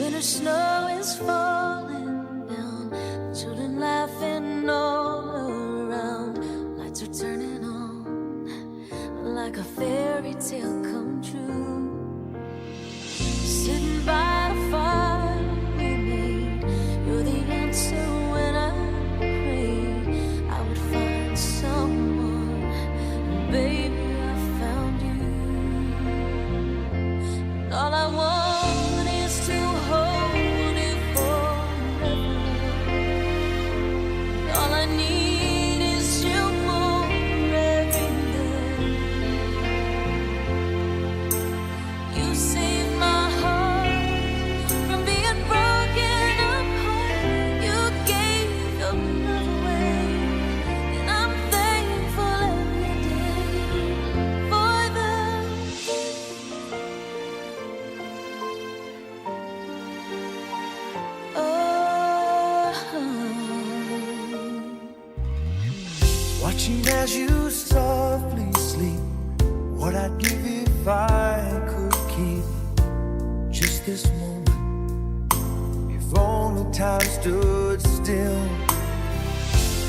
Winter snow is falling down, children laughing all around, lights are turning on like a fairy tale come true. Sitting by the fire we made, you're the answer when I prayed I would find someone, and baby I found you. And all I want is to hold you forever. And all I need is you more every day. You saved my heart from being broken apart. You gave your love away, and I'm thankful every day for the oh. Watching as you softly sleep, what I'd give if I could keep just this moment. If only time stood still,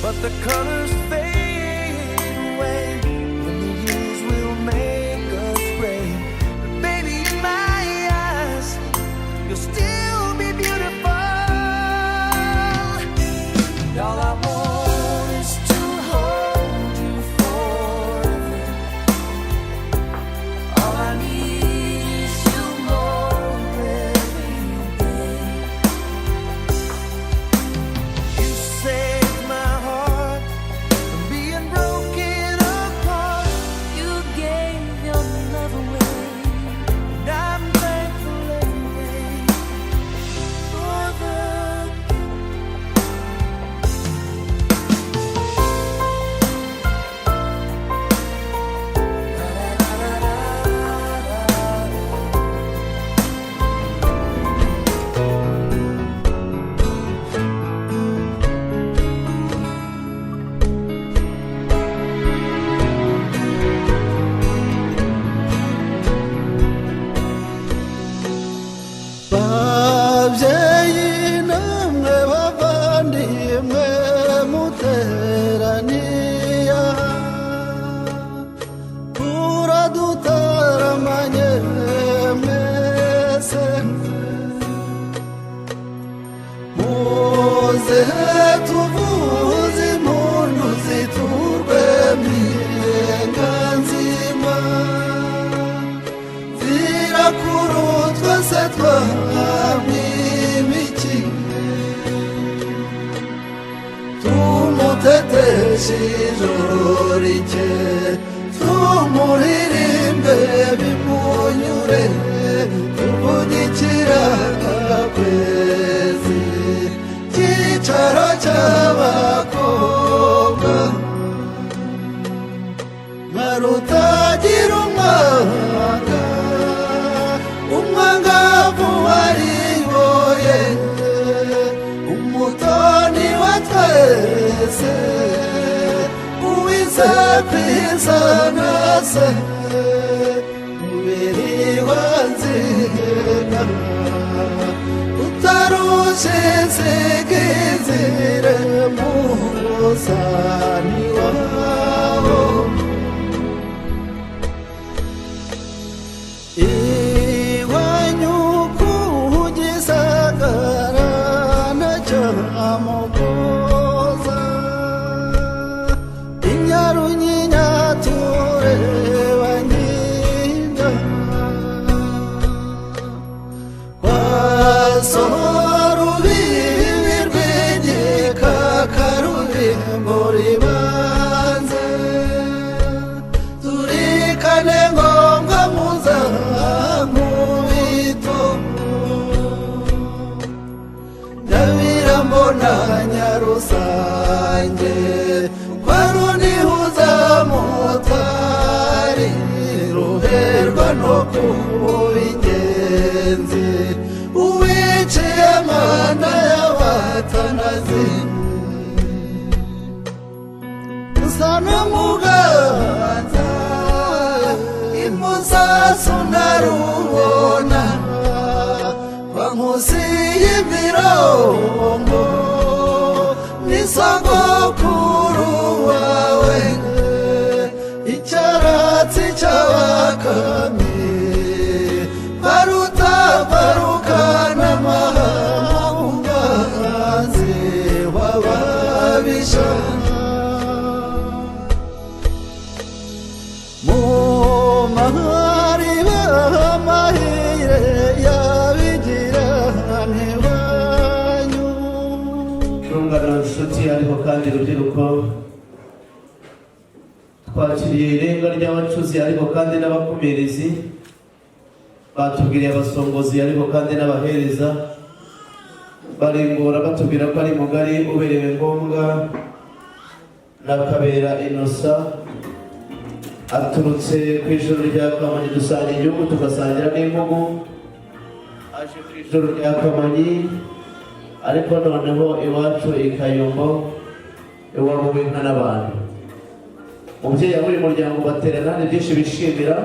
but the colors fade away when the years will make us gray. But baby, in my eyes, you'll still be beautiful. And all I want is to hold you forever. All I need is you more every day. You saved my heart from being broken apart, You gave your love away. and I'm thankful every day for the Babyeyi namwe bavandimwe muteraniye aha, turadutaramanye mwese, muze tuvuze impundu ziturwe mpirenga nzima, zirakuru twese twamwimikiye, tumuteteshe ijoro rike, tumuririmbe bimunyure, tuvuge ikiranga-kwezi, cyicaro cy'abakobwa, nka rutagira umwanga, umwangavu wariboye, umutoni wa twese, uwize kwizana se, mubiri wa nziga, utarushe nsigizire musani wabo. Iwanyu kugisagara nacyo amugoza, inyarunyina tureba nyinda, kwasohora urubibi rw'igikakarubimbo ribanze, turikane ngombwa muzankubito, Nyabirambona Nyarusange, kwa Runihuza mutari, ruherwa no kuba ingenzi, uwiciye amanda y'abatanazi, usa n'umuganza, imusasu ntarubona, kwa Nkusi y'imirongo ni sogokuru wawe, icyaratsi cy'abakamyi baruta barukana amahanga w'ababisha. Mu mahari amahire yabigira ntibanyu. Rungano nshuti, ariko kandi rubyiruko, twakiriye irenga ry'abacuzi ariko kandi n'abakumirizi, batubwiriye abasongozi ariko kandi n'abahereza, baringura batubwira ko ari mugari uberewe ngombwa na Kabera Innocent, aturutse ku ijuru rya Kamonyi. Dusangira igihugu tugasangira n'impugu, aje ku ijuru rya Kamonyi, ariko noneho iwacu i Kayumbo, iwabo w'inka n'abantu. Umubyeyi w'uyu muryango baterana, hari byinshi bishimira,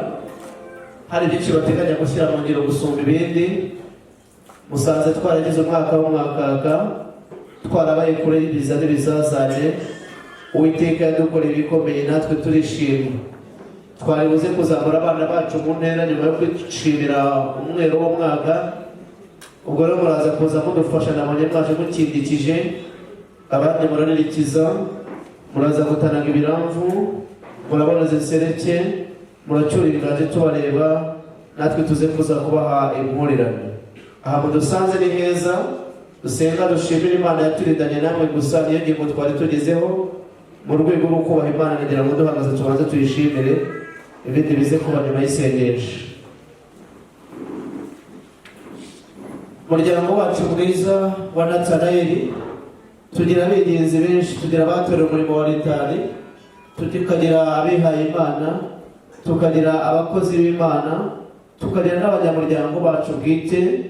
hari byinshi bateganya gushyira mu ngiro gusumba ibindi. Musanze twaragize umwaka w'umwakaka, twarabaye kure y'ibiza n'ibizazane. Uwiteka yadukoreye ibikomeye, natwe turishima. Twari buze kuzamura abana bacu mu ntera nyuma yo kwishimira umwero w'umwaka. Ubwo rero muraza kuza mudufasha, nabonye mwaje mukindikije, abandi muraririkiza, muraza gutanaga ibiramvu, muraboneza insereke, muracyura inganje tubareba, natwe tuze kuza kubaha impurirane. Aha mudusanze ni heza, dusenga dushimira Imana yaturindanye namwe. Gusa niyo ngingo twari tugezeho mu rwego rwo kubaha Imana. Nagira ngo duhagaze tubanze tuyishimire, ibindi bize kuba nyuma y'isengesho. Umuryango wacu mwiza wa Natanayeli, tugira abigenzi benshi, tugira abatorewe umurimo wa ritari, tukagira abihaye Imana, tukagira abakozi b'Imana, tukagira n'abanyamuryango bacu bwite.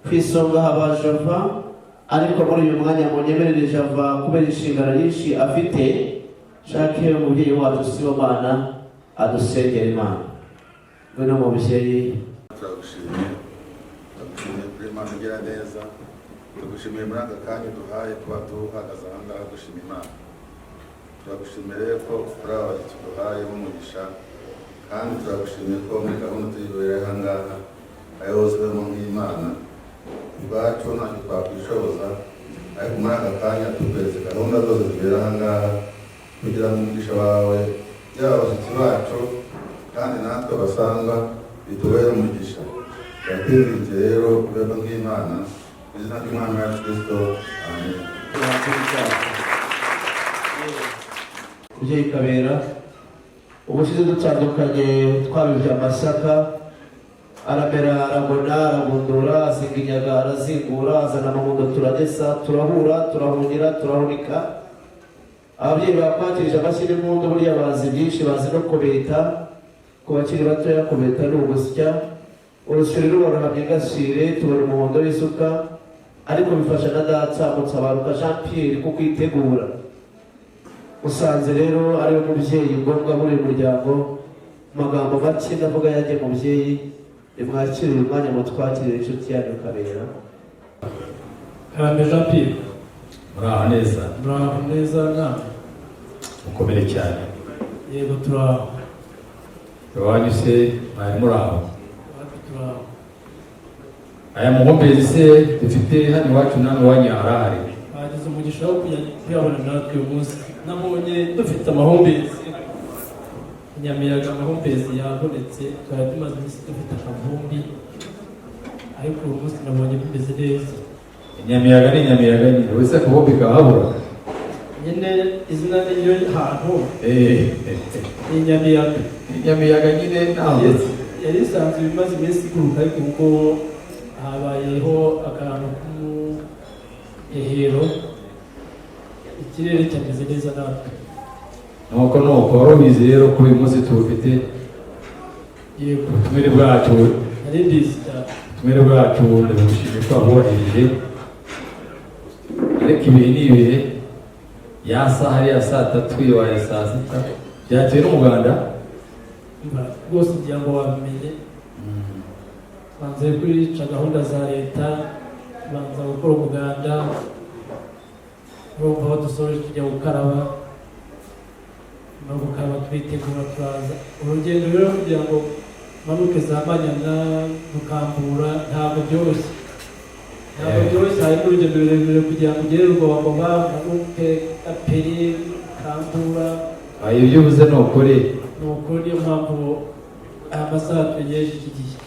Ku isonga haba Java, ariko muri uyu mwanya munyemerere Java, kubera inshingano nyinshi afite, shake umubyeyi wacu Sibomana adusengera Imana. Ngwino mubyeyi. Turagushimiye, turagushimiye kuri Imana ugira neza. Tugushimiye muri aka kanya duhaye kuba duhagaze aha ngaha dushima Imana. Turagushimiye rero ko kuri aba bashyitsi duhaye b'umugisha, kandi turagushimiye ko muri gahunda tuyibereye aha ngaha abayobozi barimo nk'Imana. Ubwacu ntacyo twakwishoboza, ariko muri aka kanya tukweretse gahunda zose zibera aha ngaha kugira ngo umugisha wawe, yaba abashyitsi bacu kandi natwe basangwa, bitubere umugisha. Turakwinginze rero urwego rw'Imana, mu izina ry'Umwami wacu Kristo, amen. Mubyeyi Kabera, ubushize dutandukanye twabibye amasaka, aramera, aragona, aragundura, azinga inyaga, arazingura, azana amahundo, turagesa, turahura, turahungira, turahunika. Ababyeyi bakwakirije amashyi n'impundu. Burya bazi byinshi, bazi no kubeta. Ku bakiri batoya, kubeta ni ugusya. Urusyo rero ruhamye gasire, tubona umuhondo w'isuka, ariko bifasha na data Mutabaruka Jean Pierre kukwitegura. Usanze rero ariwe mubyeyi ngombwa muri uyu muryango. Mu magambo make ndavuga yanjye, mubyeyi, nimwakire uyu mwanya, mutwakirire inshuti yanyu Kabera. Karame Jean Pierre. Muraho neza? Muraho neza namwe? Mukomere cyane. Yego, turaho. Iwanyu se mwari muraho? Iwacu turaho. Aya mahumbezi se dufite hano iwacu, namwe iwanyu harahari? Bagize umugisha wo kuyabona natwe uyu munsi. Nabonye dufite amahumbezi i Nyamiyaga, amahumbezi yabonetse. Twari tumaze iminsi dufite akavumbi, ariko uyu munsi nabonye bimeze neza. Inyamiyaga ni Inyamiyaga nyine, wese akavumbi kahabura. Nyine izina niryo hantu. Ni Inyamiyaga. Inyamiyaga nyine ntaho. Yari isanzwe imaze iminsi iguruka, ariko ubwo habayeho akantu k'umuhehero, ikirere cyameze neza natwe. Nuko wari ubizi rero ko uyu munsi tuwufite? Yego. Ubutumire bwacu. Nari mbizi cyane. Ubutumire bwacu ndabushimiye ko wabubahirije, ariko ibihe ni ibihe, ya saha ari ya saa 3 ibaye saa 6, byatewe n'umuganda. Umva, rwose ngira ngo wabimenye, banze kwica gahunda za leta. gukora umuganda. Urumva aho dusoje tujya gukaraba, nyuma yo gukaraba turitegura turaza. Urugendo rero kugira ngo manuke za Manyana, Rukambura, ntabwo byoroshye, ntabwo byoroshye. Harimo urugendo rurerure kugira ngo ugere Rugomboga, manuke Gaperi, Rukambura. Ah, ibyo uvuze ni ukuri. Ni ukuri, niyo mpamvu aya masaha tugejeje iki gihe.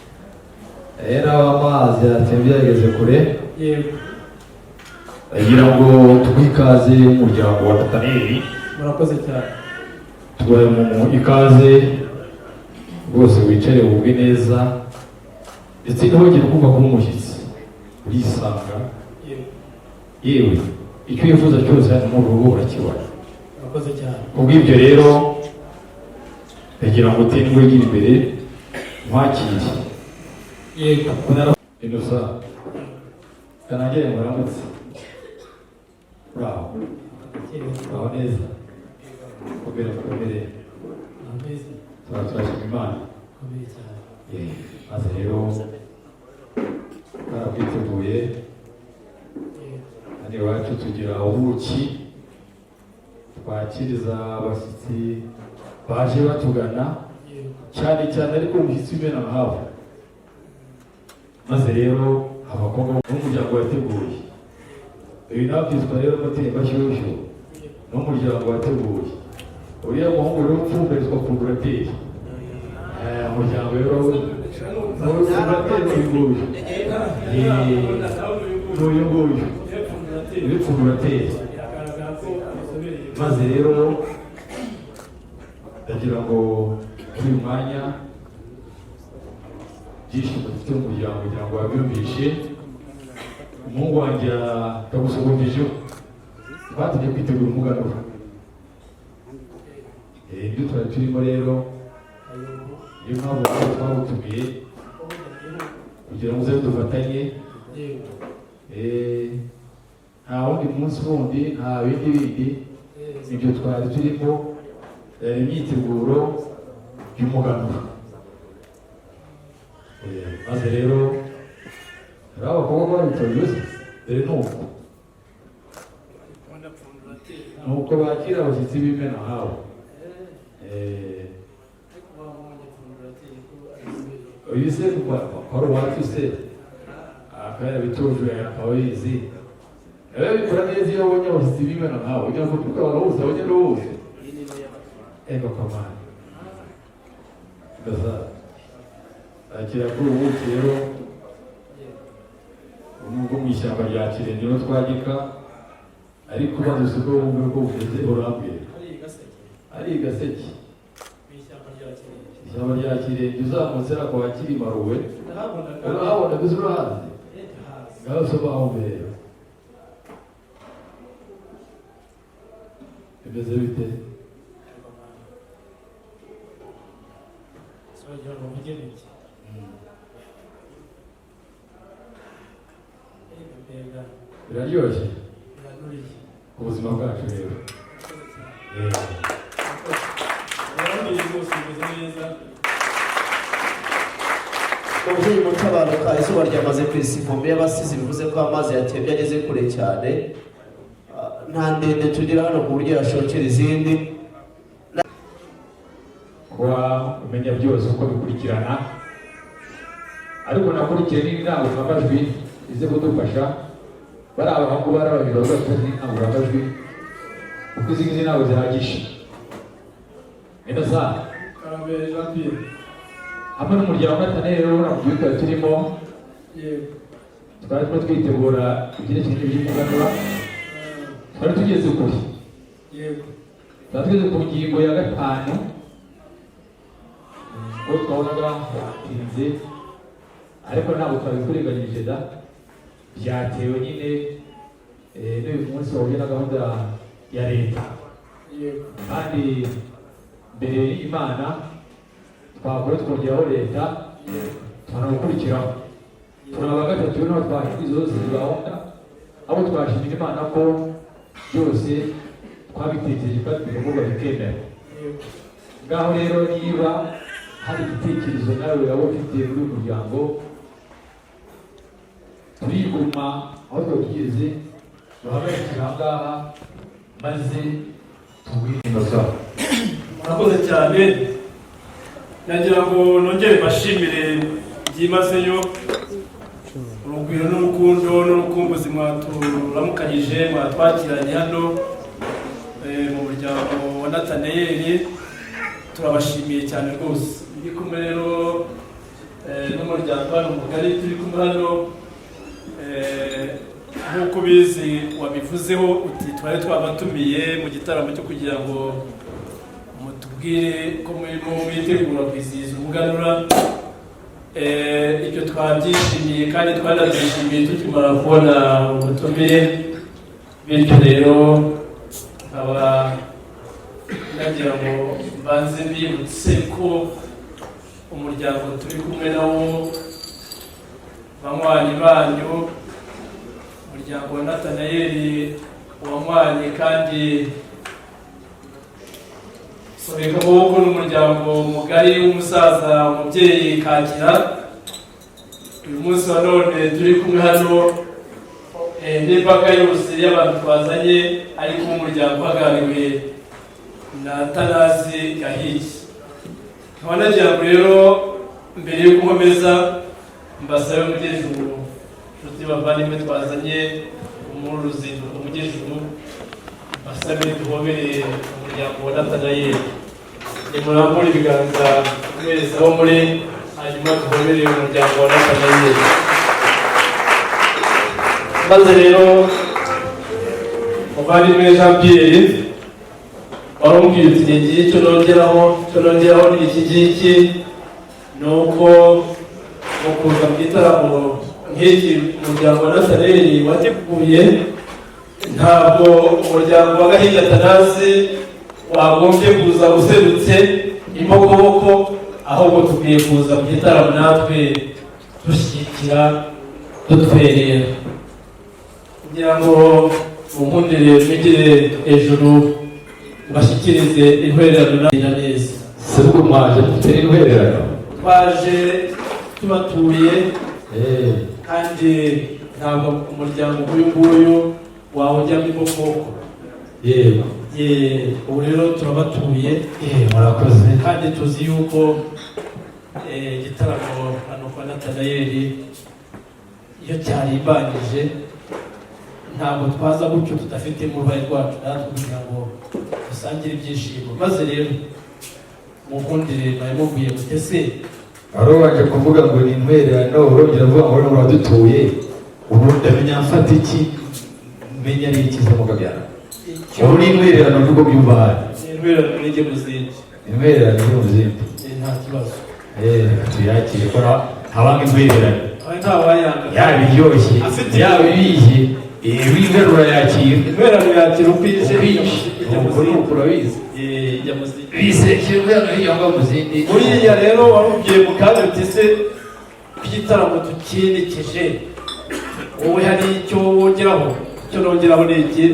Rero aho amazi yatembye yageze kure. Yego. Ndagira ngo tuguhe ikaze umuryango wa Nataneli. Murakoze cyane. Tuguhe mu ikaze rwose, wicare wumve neza, ndetse ntihongere kumva kuba umushyitsi, urisanga. Yego. Yewe, icyo wifuza cyose hano mu rugo urakibona. Murakoze cyane. Kubw'ibyo rero, ndagira ngo utindwe, wigira imbere nkwakire. Yego. Inosa, kanangire muramutse. Uraho, uraho neza, komera, komere. Ameze. Tuba turashima Imana. Komeye cyane. Maze rero twarakwiteguye. Hano iwacu tugira ubuki twakiriza abashyitsi baje batugana, cyane cyane ariko umushyitsi w'imena nkawe. Maze rero abakobwa n'umuryango wateguye uyu nawe byitwa rero Mutembashyushyu, n'umuryango wateguye uriya muhungu rero upfumba yitwa Fundurateri. Umuryango rero Fundurateri uyu nguyu, n'uyu nguyu ni Fundurateri. Maze rero ndagira ngo muri uyu mwanya, byishimo dufite mu muryango kugira ngo babyumvishe, umuhungu wanjye yagusuhumbijeho, twatumye kwitegura umuganura. Ibyo twari turimo rero, niyo mpamvu rero twawutumiye kugira ngo uze dufatanye. Nta wundi munsi wundi, nta bindi bindi, ibyo twari turimo imyiteguro y'umuganura. Maze rero hari abakobwa babitoye, dore ni uko, ni uko bakira abashyitsi b'imena nk'abo. Uyu se wari uwacu se akaba yarabitujwe, akaba abizi, rero bikora neza iyo abonye abashyitsi b'imena nkawe, ugira ngo tuka barahuza, abonye n'uwuzi ego kamani gaza akira kuri ubu buki rero nubwo mu ishyamba rya Kirenge no twagika, ariko maze uko wumve ko bumeze urambwira. Ari Gaseke, ishyamba rya Kirenge, uzamutse nako hakiri Maruwe urahabona, mbese urahazi, ngaho soma aho mbere bimeze bite? Biraryoshye ubuzima bwacu rero. Umubyeyi mutabaruka, izuba ryamaze kwesa inkombe y'abasizi, bivuze ko amazi yatembye ageze kure cyane. Nta ndende tugira hano ku buryo yashokera izindi. Kuba umenya byose uko bikurikirana, ariko nakurikiye n'indangururamajwi ize kudufasha. Bari abahungu, bari ababiri bavuga n'indangururamajwi, kuko izi ngizi ntabwo zihagije. Nenda sa hamwe n'umuryango Nataneli rero mu gihugu twari turimo, twari turimo twitegura ibyerekeranye by'umuganura, twari tugeze kure, twari tugeze ku ngingo ya gatanu, ubwo twabonaga hatinze, ariko ntabwo twabikurenganyije da, byatewe nyine n'uyu munsi wahuye na gahunda ya leta, kandi mbere y'Imana twakora twongeraho leta tunagukurikiraho, turaba gatatu noneho twashinze izo zose gahunda, abo twashimira Imana ko byose twabitekereje kandi bigakorwa bikemera. Ngaho rero niba hari igitekerezo nawe waba ufite muri uyu muryango. Turiguma aho twari tugeze, duhagarikire aha ngaha maze tubwire inoza. Murakoze cyane. Nagira ngo nongere mbashimire byimazeyo urugwiro n'urukundo n'urukumbuzi mwaturamukanyije, mwatwakiranye hano mu muryango wa Nataneyeli. Turabashimiye cyane rwose. Ndi kumwe rero n'umuryango hano mugari turi kumwe hano. Nk'uko ubizi, wabivuzeho uti twari twabatumiye mu gitaramo cyo kugira ngo mutubwire ko murimo mwitegura kwizihiza umuganura. Ibyo twabyishimiye kandi twanabyishimiye tukimara kubona ubutumire. Bityo rero nkaba nagira ngo mbanze mbibutse ko umuryango turi kumwe nawo, banywanyi banyu, umuryango wa Natanayeli wanywanye kandi sobeka amaboko n'umuryango mugari w'umusaza umubyeyi Kakira. Uyu munsi wa none turi kumwe hano n'imbaga yose y'abantu twazanye, ariko umuryango uhagarariwe na Tanazi Gahigi. Nkaba nagira ngo rero mbere yo gukomeza mbasabe mugejuru, inshuti bavandimwe twazanye muri uru ruzinduko, mugejuru basabe duhobere umuryango wa Natanayeli. Nimurambure ibiganza mwese aho muri, hanyuma duhobere umuryango wa Natanayeli. Maze rero muvandimwe Jean Pierre, warumbwiye uti ngiye icyo nongeraho ni iki ngiki: ni uko mu kuza mu gitaramo nk'iki umuryango wa Natanayeli wateguye, ntabwo umuryango wa Gahinga Atanazi wagombye kuza userutse imbokoboko, ahubwo tukwiye kuza mu gitaramo natwe dushyigikira, dutwerera, kugira ngo munkundire mwigire hejuru mbashyikirize intwererano na neza. Se ubwo mwaje mufite intwererano? Twaje tubatuye, kandi ntabwo umuryango nk'uyu nguyu wawujyamo imbokoboko. Ye, ubu rero turabatuye. Murakoze. Kandi tuzi yuko igitaramo hano kwa Natanayeli iyo cyarimbanyije, ntabwo twaza gutyo tudafite mu ruhare rwacu natwe kugira ngo dusangire ibyishimo. Maze rero mukundire mwari mubwiye mutese. Wari wabanje kuvuga ngo ni intwererano, urongera uvuga ngo uradutuye. Ubu ndamenya mfata iki, menya ari iki se mukabyara? Ubu ni intwererano nubwo byumva hano. Ni intwererano n'ijye mu zindi. Intwererano iri mu zindi. Nta kibazo. Reka tuyakire ko habanga intwererano. Aho ntawayanga. Yaba iryoshye, yaba ibiye, w'interuro yakira. Intwererano yakira uko ije. Uko ije. Ijya mu Uko ni zindi. uko urabizi. Ijya mu zindi. Bisekera intwererano yiyonga mu zindi. Buriya rero warubwiye mu kanya uti se ko igitaramo tukinekeje, wowe hari icyo wongeraho? Icyo nongeraho ni iki: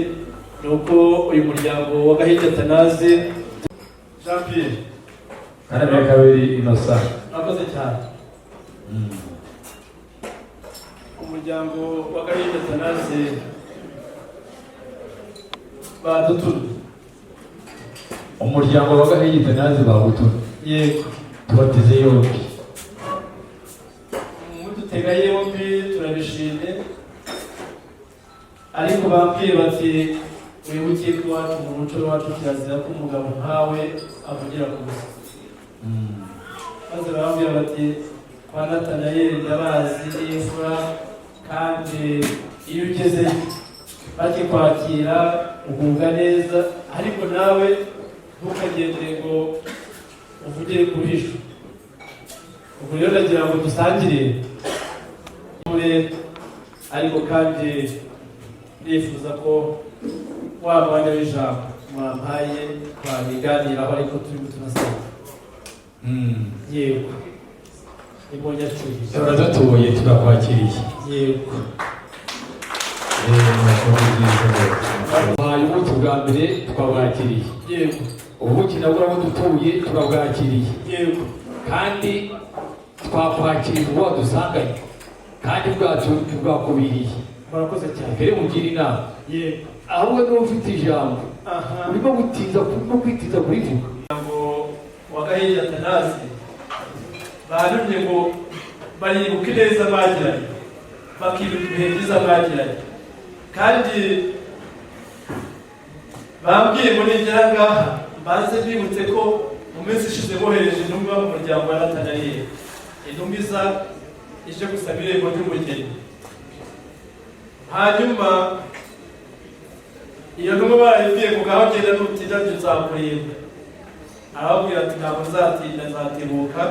ni uko uyu muryango wa Gahigi Atanaze, Jean Pierre. Kane kabiri Innocent. Murakoze cyane. Umuryango wa Gahigi Atanaze badutumye. Umuryango wa Gahigi Atanaze bagutumye? Yego. Tubateze yombi. Mudutega yombi turabishimye, ariko bambwiye bati wibuke ko iwacu mu muco wacu kirazira ko umugabo nkawe avugira ku busa. Maze barambwira bati kwa Natanayeli ndabazi n'imfura, kandi iyo ugeze bakikwakira ugubwa neza, ariko nawe ntukagende ngo uvugire ku ruhisho. Ubwo rero ndagira ngo dusangire, ariko kandi nifuza ko wa mwanya w'ijambo mwampaye twabiganiraho, ariko turimo tunasanga. Yego, nimunyakiriye. Turadutuye, turakwakiriye. Yego. Uhaye ubuki bwa mbere, twabwakiriye. Ubuki nabwo urabudutuye, turabwakiriye. Kandi twakwakiriye ubwo wadusanganye. Kandi bwacu bwakubiriye. Murakoze cyane. Mbere mugire inama. Yego. Ahubwo niba ufite ijambo, urimo gutinza, urimo kwitinza kurivuga. Ngo wa Gahigi Atanazi barumye ngo baribuka ineza bagiranye, bakibuka ibihe byiza bagiranye, kandi bambwiye ngo nigera ngaha mbanze bibutse ko mu minsi ishize bohereje intumwa mu muryango wa Natanayeli, intumwa iza ije gusaba irembo ry'umugeni. Hanyuma iyo ntumwa barayibwiye ngo ngaho genda, nutinda nzakurinda. Arababwira ati ntabwo nzatinda, nzatebuka.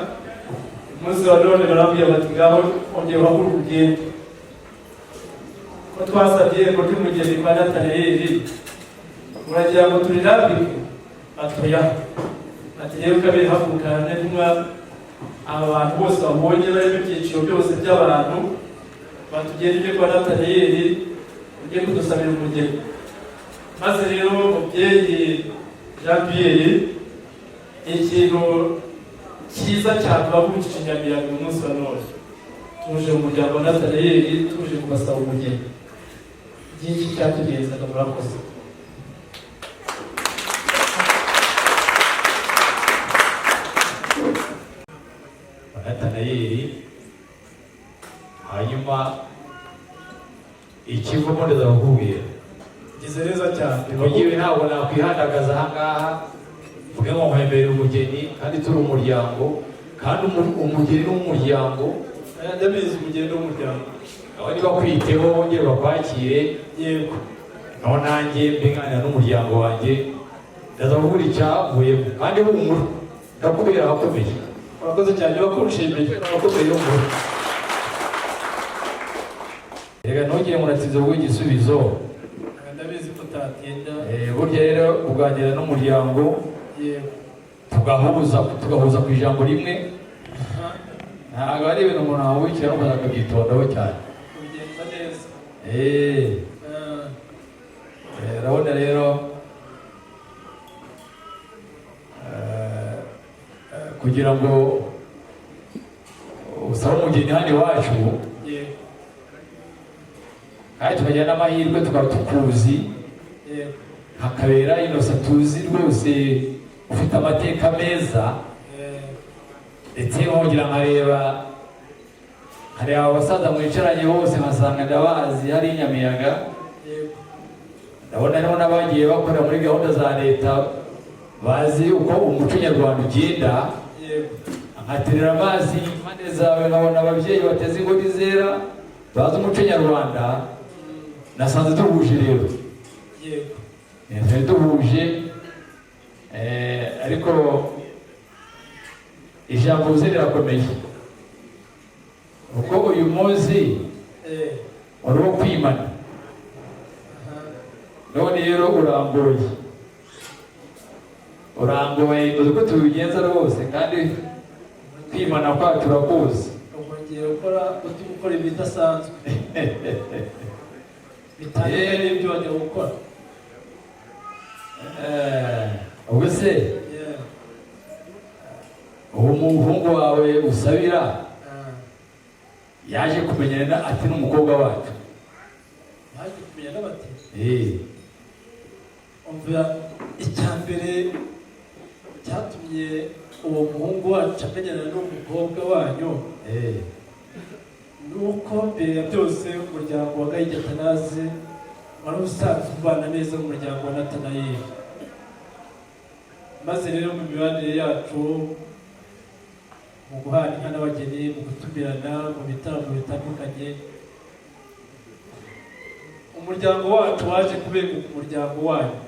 Umunsi wa none barababwira bati ngaho ongera uhaguruke ugende, ko twasabye irembo ry'umugeni kwa Natanayeli, uragira ngo turirambike? Batoya ati rero kabiri havukana n'intumwa, aba bantu bose babonye bari mu byiciro byose by'abantu, batugenda ujye kwa Natanayeli, ujye kudusabira umugeni. Maze rero mubyeyi Jean Pierre, ikintu cyiza cyatubahurikije Nyamiyaga uyu munsi wa none, tuje mu muryango wa Natanayeli, tuje kubasaba umugeni. Byinshi cyatugezaga. Murakoze. Natanayeli, hanyuma ikivamo ndazakubwira. Gize neza cyane. Ngewe ntabwo nakwihandagaza ahangaha mvuge ngo nkwemberere umugeni kandi turi umuryango, kandi umugeni ni umuryango. Ndabizi, umugeni w'umuryango. Aho niba kwiteho bongere bakwakire. Yego. Naho nanjye mbe nganira n'umuryango wanjye, ndaza kuvuga icyavuyemo, kandi humura, ndakubera ahakomeye. Urakoze cyane, bakunshimiye. Ahakomeye, humura. Reka ntugire ngo uratsinze kuguha igisubizo. Ndabizi ko utatinda. Burya rero kuganira n'umuryango, Yego. tugahuza ku ijambo rimwe, ntabwo ari ibintu umuntu ahubukira n'umuntu akabyitondaho cyane. Kubigenza neza. Urabona rero, kugira ngo usabe umugeni hano iwacu, Yego. kandi tukagira n'amahirwe tukaba tukuzi, Yego. hakabera Innocent tuzi rwose ufite amateka meza, ndetse nkongera nkareba abasaza mwicaranye bose, nkasanga ndabazi hari Nyamiyaga. Yego. Ndabona hariho n'abagiye bakora muri gahunda za leta, bazi uko umuco nyarwanda ugenda. Yego. Nkaterera amazi impande zawe, nkabona ababyeyi bateze ingori zera bazi umuco nyarwanda. Nasanze duhuje rero. Yego. Twari duhuje, ariko ijambo uzi rirakomeye, kuko uyu munsi wari uwo kwimana. None rero urambuye, urambuye, uzi ko tubigenza rwose, kandi kwimana kwacu urakuzi. Ubwo ngiye gukora uti gukora ibidasanzwe bitandukanye n'ibyo wajya gukora. Ubwo se uwo muhungu wawe usabira yaje kumenyana ati n'umukobwa wacu? Yaje kumenya n'abati? Umva, icya mbere cyatumye uwo muhungu wacu amenyana n'umukobwa wanyu ni uko mbere ya byose umuryango wa Gahigi Atanazi wari usanzwe ubana neza n'umuryango wa Natanayeli. Maze rero mu mibanire yacu, mu guhana inka n'abageni, mu gutumirana mu bitaramo bitandukanye, umuryango wacu waje kubenguka umuryango wanyu,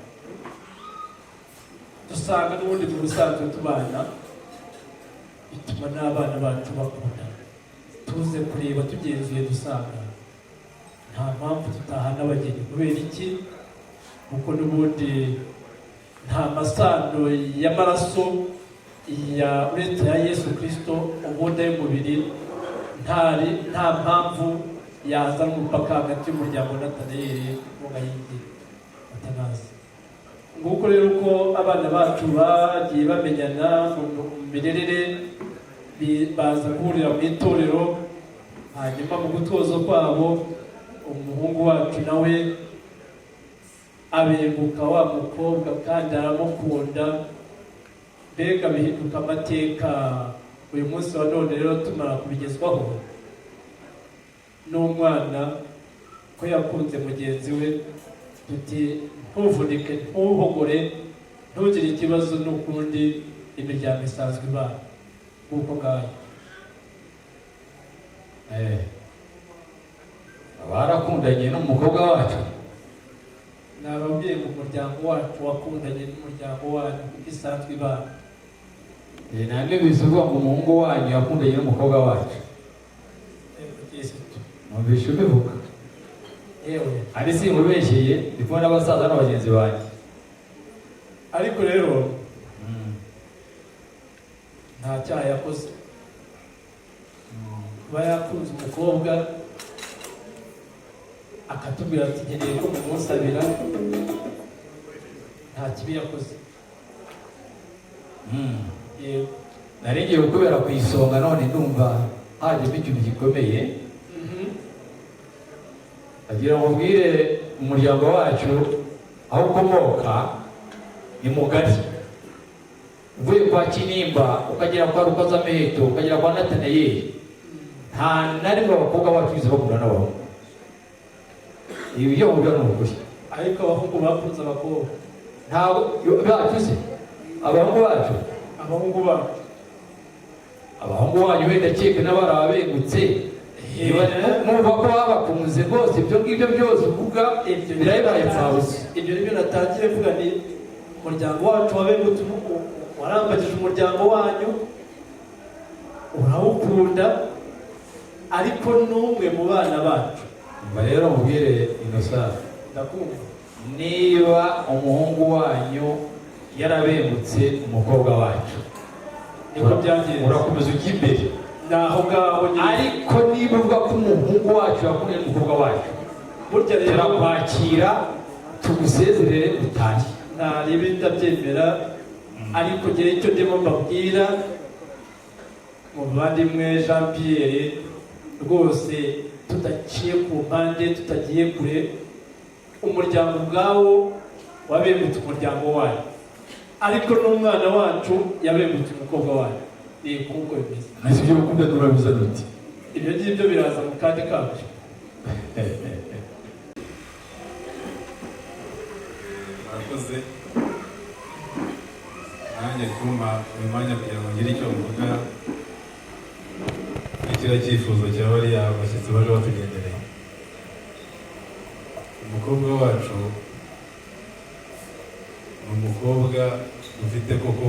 dusanga n'ubundi mu busanzwe tubana, bituma n'abana bacu bakunda. Tuze kureba tugenzuye, dusanga nta mpamvu tutahana abageni. Kubera iki? Kuko n'ubundi nta masano y'amaraso ya uretse ya Yesu Kirisito, ubundi ay'umubiri ntari, nta mpamvu yazana umupaka hagati y'umuryango wa Natanayeli n'uw'Gahigi Atanazi. Nguko rero uko abana bacu bagiye bamenyana mu mirerere, baza guhurira mu itorero. Hanyuma mu gutoza kwabo, umuhungu wacu nawe abenguka wa mukobwa kandi aramukunda, mbega bihinduka amateka. Uyu munsi wa none rero tumara kubigezwaho n'umwana ko yakunze mugenzi we, tuti ntuvunike, ntuhogore, ntugire ikibazo, n'ukundi imiryango isanzwe ibana nk'uko ngayo. Barakundanye n'umukobwa wacu. Nababwiye ngo umuryango wacu wakundanye n'umuryango wanyu kuko isanzwe ibana. Nta bivuga ngo umuhungu wanyu yakundanye n'umukobwa wacu. Yewe, Numvishe ubivuga. Yewe. Ari sinkubeshyeye, ndi kumwe n'abasaza n'abagenzi banjye. Ariko rero nta cyaha yakoze kuba yakunze umukobwa akatubwira ati nkeneye ko mumusabira, nta kibi yakoze. Yego. Nari ngiye kukubera ku isonga, none ndumva hajemo ikintu gikomeye. Agira ngo ubwire umuryango wacu aho ukomoka ni mugari, uvuye kwa Kinimba ukagera kwa Rukozamiheto ukagera kwa Natanayeli, nta na rimwe abakobwa bacu bize bakundana n'abahungu. Ibi byo mvuga ni ukuri. Ariko abahungu bakunze abakobwa. Ntabwo bacu se, abahungu bacu. Abahungu bacu. Abahungu banyu wenda keka n'abari ababengutse. Niba mwumva ko babakunze rwose, ibyo ngibyo byose uvuga birabibaye impfabusa. Ibyo nibyo natangiye mvuga, ni umuryango wacu wabengutse, warambagije umuryango wanyu urawukunda, ariko n'umwe mu bana bacu. Umva rero mubwire Innocent. Ndakumva. Niba umuhungu wanyu yarabengutse umukobwa wacu, Niko byagenze. urakomeza ujya imbere. Ni aho ngaho nyine. Ariko niba uvuga ko umuhungu wacu yakunze umukobwa wacu, Burya rero turakwakira tugusezerere utahe. Ntarebe, ndabyemera, ariko ngewe icyo ndimo mbabwira, muvandimwe Jean Pierre, rwose tudaciye ku mpande, tutagiye kure, umuryango ubwawo wabengutse umuryango wayo, ariko n'umwana wacu yabengutse umukobwa wayo. Ni uko bimeze. Nzi ibyo gukunda turabizana uti. Ibyo ngibyo biraza mu kandi kabyo. Murakoze nanjye kumpa uyu mwanya kugira ngo ngire icyo mvuga kuri kiriya cyifuzo cya bariya bashyitsi baje batugendereye. Umukobwa wacu ni umukobwa ufite koko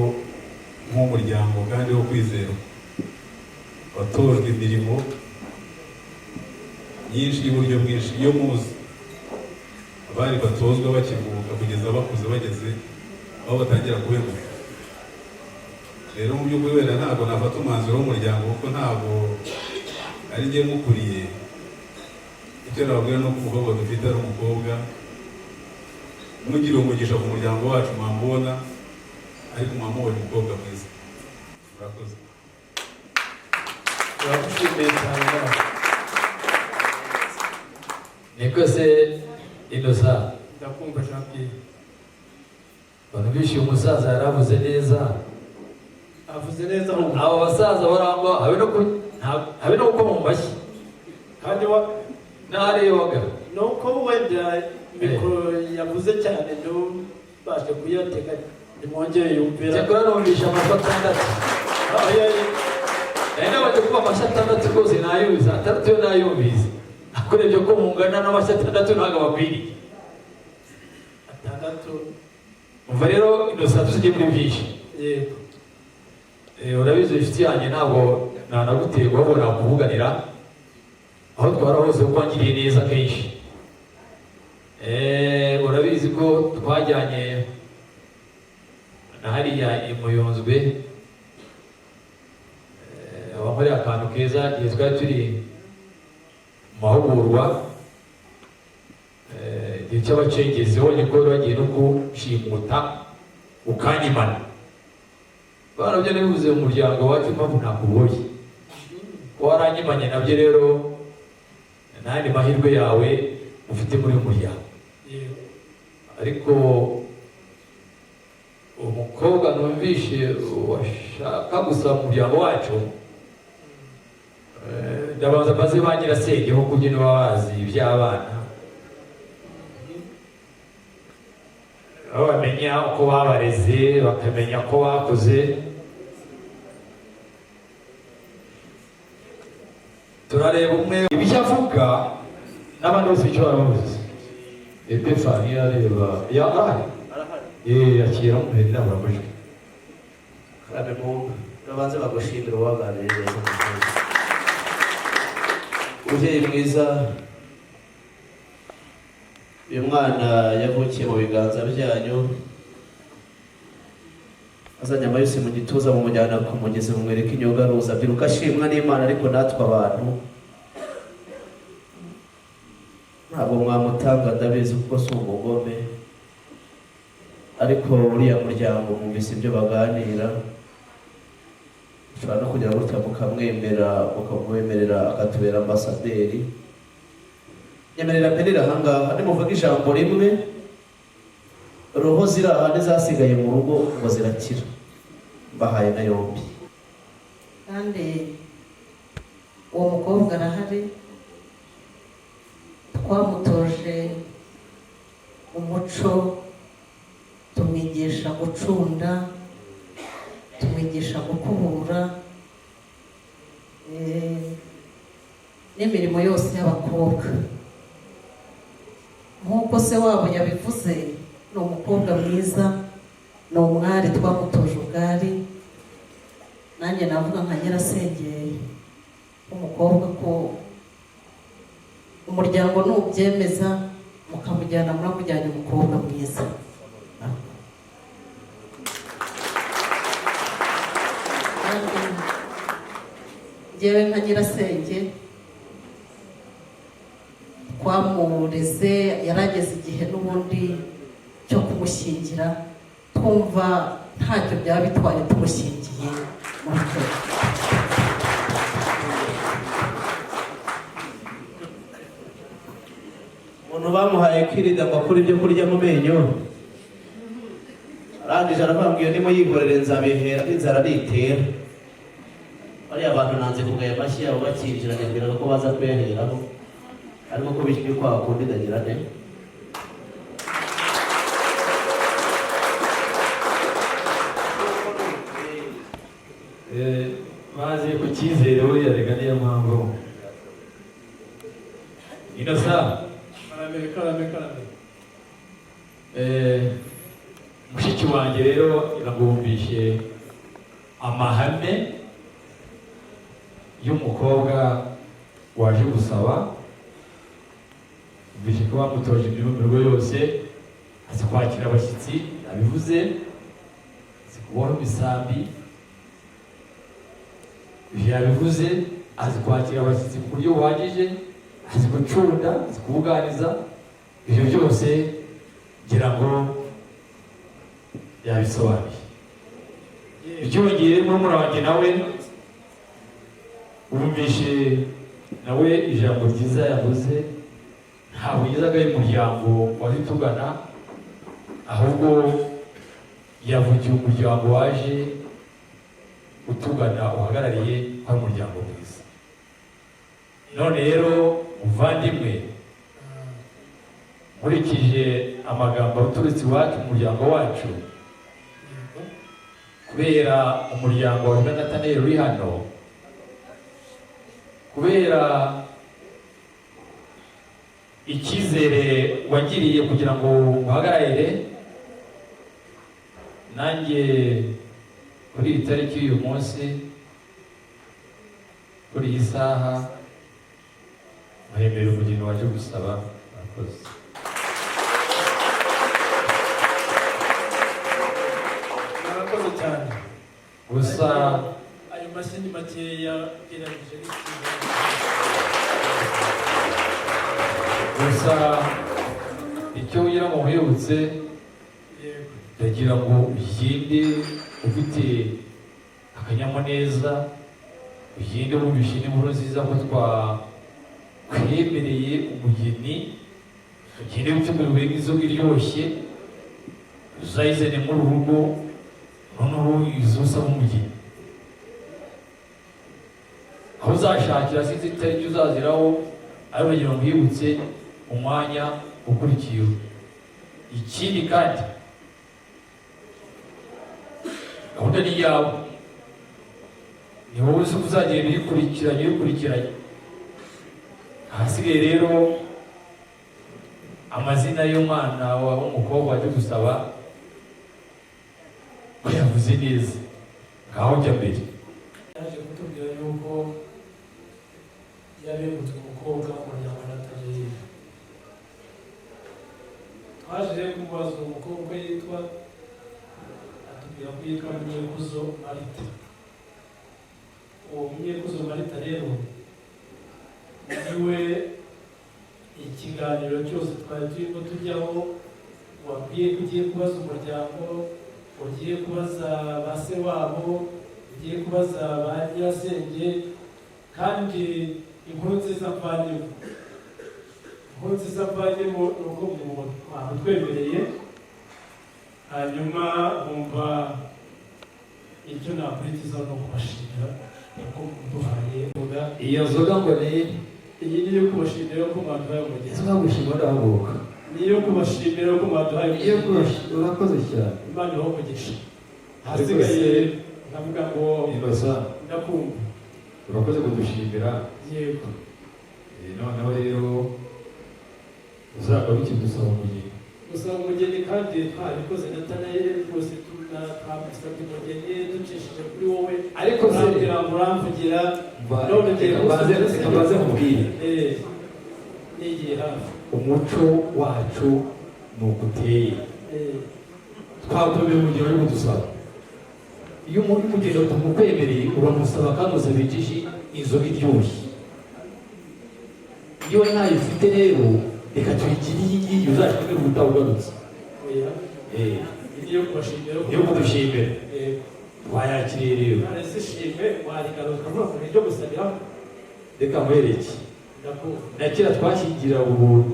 nk'umuryango kandi wo kwizerwa, watojwe imirimo myinshi y'uburyo bwinshi. Iyo muzi abari batozwa bakivuka kugeza bakuze, bageze aho batangira kubemuka. Rero mu by'ukuri wenda ntabwo nafata umwanzuro w'umuryango kuko ntabwo ari njye mukuriye. Icyo nababwira ni uko umukobwa dufite ari umukobwa mugiriye umugisha ku muryango wacu mwamubona, ariko mwamubonye umukobwa mwiza. Murakoze. Turagushimiye cyane nawe. Niko se Innocent? Ndakumva, Jean Pierre. Abantu bishyuye, umusaza yaravuze neza. Avuze neza ahubwo. Abo basaza barangwa habe no gukoma mu mashyi. Kandi wa Narebaga. Nuko wenda mikoro yavuze cyane ntubashe kuyatega, nimwongere yumvira. Cyakora numvishe amajwi atandatu. Nari nabanje kuba amashyi atandatu rwose nayumvise, atandatu yo nayumvise. Akurebye ko mungana n'amashyi atandatu ntabwo abakwiriye. Atandatu. Umva rero Innocent, tujye muri byinshi. Yego. Urabizi inshuti yanjye, ntabwo nanaguterwa, ahubwo nakuvuganira aho twara hose kuko wangiriye neza kenshi. Urabizi ko twajyanye na hariya i Muyunzwe, wankoreye akantu keza igihe twari turi mu mahugurwa, igihe cy'abacengezi, wabonye ko bagiye no kushimuta ukanyimana. Barabyo nabivuze mu muryango wacu, impamvu ntakuboye ko waranyimanye nabyo rero. N'andi mahirwe yawe ufite muri uyu muryango. Yego. Ariko umukobwa numvishe washaka gusaba mu muryango wacu, ndabanza mbaze ba nyirasenge, kuko nyine baba bazi iby'abana, aho bamenya uko babareze, bakamenya ko bakuze. Turareba umwe ibyo avuga n'abandi bose icyo barabavuze. Epifani areba ya arahari. Arahari. Yakira umuheri indangururamajwi. Karame mwumva, urabanze bagushimira uwaganiriye neza. Umubyeyi mwiza, uyu mwana yavukiye mu biganza byanyu, azanye amayusi mu gituza, mumujyana ku mugezi, mumwereka inyongaruza, abyiruka ashimwa n'Imana. Ariko natwe abantu ntabwo mwamutanga, ndabizi kuko si umugome, ariko uriya muryango mwumvise ibyo baganira, ushobora no kugira gutya mukamwemera, mukamwemerera akatubera ambasaderi. Nyemerera mperere ahangaha, nimuvuga ijambo rimwe, roho ziri aha n'izasigaye mu rugo ngo zirakira, mbahaye na yombi. Kandi uwo mukobwa arahari, twamutoje umuco, tumwigisha gucunda, tumwigisha gukubura, n'imirimo yose y'abakobwa. Nk'uko se wabo yabivuze, ni umukobwa mwiza, ni umwari, twamutoje ubwari. Nanjye navuga nka nyirasenge w'umukobwa ko umuryango nubyemeza mukamujyana, muramujyanye umukobwa mwiza. Kandi njyewe nka nyirasenge twamureze, yarageze igihe n'ubundi cyo kumushyingira, twumva ntacyo byaba bitwaye tumushyingiye. Murakoze. Umuntu bamuhaye kwirinda amakuru ibyo kurya mu menyo, arangije aravuga ngo iyo ndimo yihorere nzabihera inzara nitera. Bariya bantu nanze kugaya amashyi yabo bakinjira, nibwiraga ko baza kuyaheraho, ariko ko bishyuye kwa kundi ndagira nte. Bazi ku cyizere buriya rega, niyo mpamvu inosa. Karame, karame, karame. Mushiki wanjye rero iragumvishe amahame y'umukobwa waje gusaba, yumvishe ko bamutoje imyumirwa yose, azi kwakira abashyitsi, abivuze, azi kuboha imisambi, ibyo yabivuze, azi kwakira abashyitsi ku buryo buhagije, azi gucunda, azi kubuganiza, ibyo byose ngira ngo yabisobanuye. Byongeye murumuna wanjye nawe wumvishe nawe ijambo ryiza yavuze, ntabwo yizaga y'umuryango waje utugana, ahubwo yavugiye umuryango waje utugana uhagarariye ko ari umuryango mwiza. None rero muvandimwe, nkurikije amagambo aturutse iwacu mu muryango wacu, kubera umuryango wa Nataneli uri hano, kubera icyizere wagiriye kugira ngo uhagararire nanjye kuri iyi tariki y'uyu munsi, kuri iyi saha, muhembera umugeni waje gusaba. Murakoze. Murakoze cyane. Gusa ayo mashyi ni makeya ugereranyije n'ikintu. Gusa icyo ngira ngo nkwibutse, Yego. ndagira ngo ugende ufite akanyamuneza, ugende wumvishe n'inkuru nziza ko Twemereye umugeni, tugende gutegura inzoga iryoshye, uzayizane muri uru rugo, noneho izo usaba umugeni aho uzashakira, sinzi itariki uzaziraho, ariko kugira ngo nkwibutse umwanya ukurikiyeho. Ikindi kandi, gahunda ni iyawe, ni wowe uzi ko uzagenda uyikurikiranye uyikurikiranye. Ahasigaye rero, amazina y'umwana w'umukobwa wajya gusaba bayavuze neza. Ngaho jya mbere. Yaje kutubwira yuko yabengutse umukobwa w'umuryango Nataneli. Twaje rero kumubaza uwo mukobwa uko yitwa, atubwira ko yitwa Munyekuzo Marita. Uwo Munyekuzo Marita rero niwe ikiganiro cyose twari turimo tujyaho, wabwiye ko ugiye kubaza umuryango, ugiye kubaza ba se wabo, ugiye kubaza ba nyirasenge. Kandi inkuru nziza mvanyemo, inkuru nziza mvanyemo ni uko mwamutwemereye. Hanyuma nkumva icyo nakurikizaho ni ukubashimira kuko muduhaye inzoga. Iyo nzoga ngo ni Iyi ni iyo kubashimira ko mwaduhaye umugeni. Inzoga gushima, ndahaguruka. Ni iyo kubashimira ko mwaduhaye Iyo umugeni. Kubashima, urakoze cyane. Imana ibahe umugisha. Ahasigaye nkavuga ngo Innocent. Ndakumva. Urakoze kudushimira. Yego. Noneho rero uzagaruke gusaba umugeni. Gusaba umugeni kandi twabikoze, Natanayeli, rwose twamusabye umugeni ducishije kuri wowe. Ariko se- Urambwira ngo uramvugira. None ngiye Reka mbanze nkubwire. Nigiye hafi. Umuco wacu ni uko uteye. Twakwemera umugeni uri kudusaba. Iyo umugeni utamukwemereye, uramusaba kandi usaba inzoga iryoshye. Iyo ntayo ufite rero, reka tuyigire iyi ngiyi, uzashimire ubutaha ugarutse. Oya. Iyi ni iyo kubashimira. Iyo kudushimira. Yego. Twayakiriye rero. None se ishimwe warigaruka vuba ku buryo gusabiraho? Reka nkwereke. Ndakumva. Na kera twashyingira ubuntu.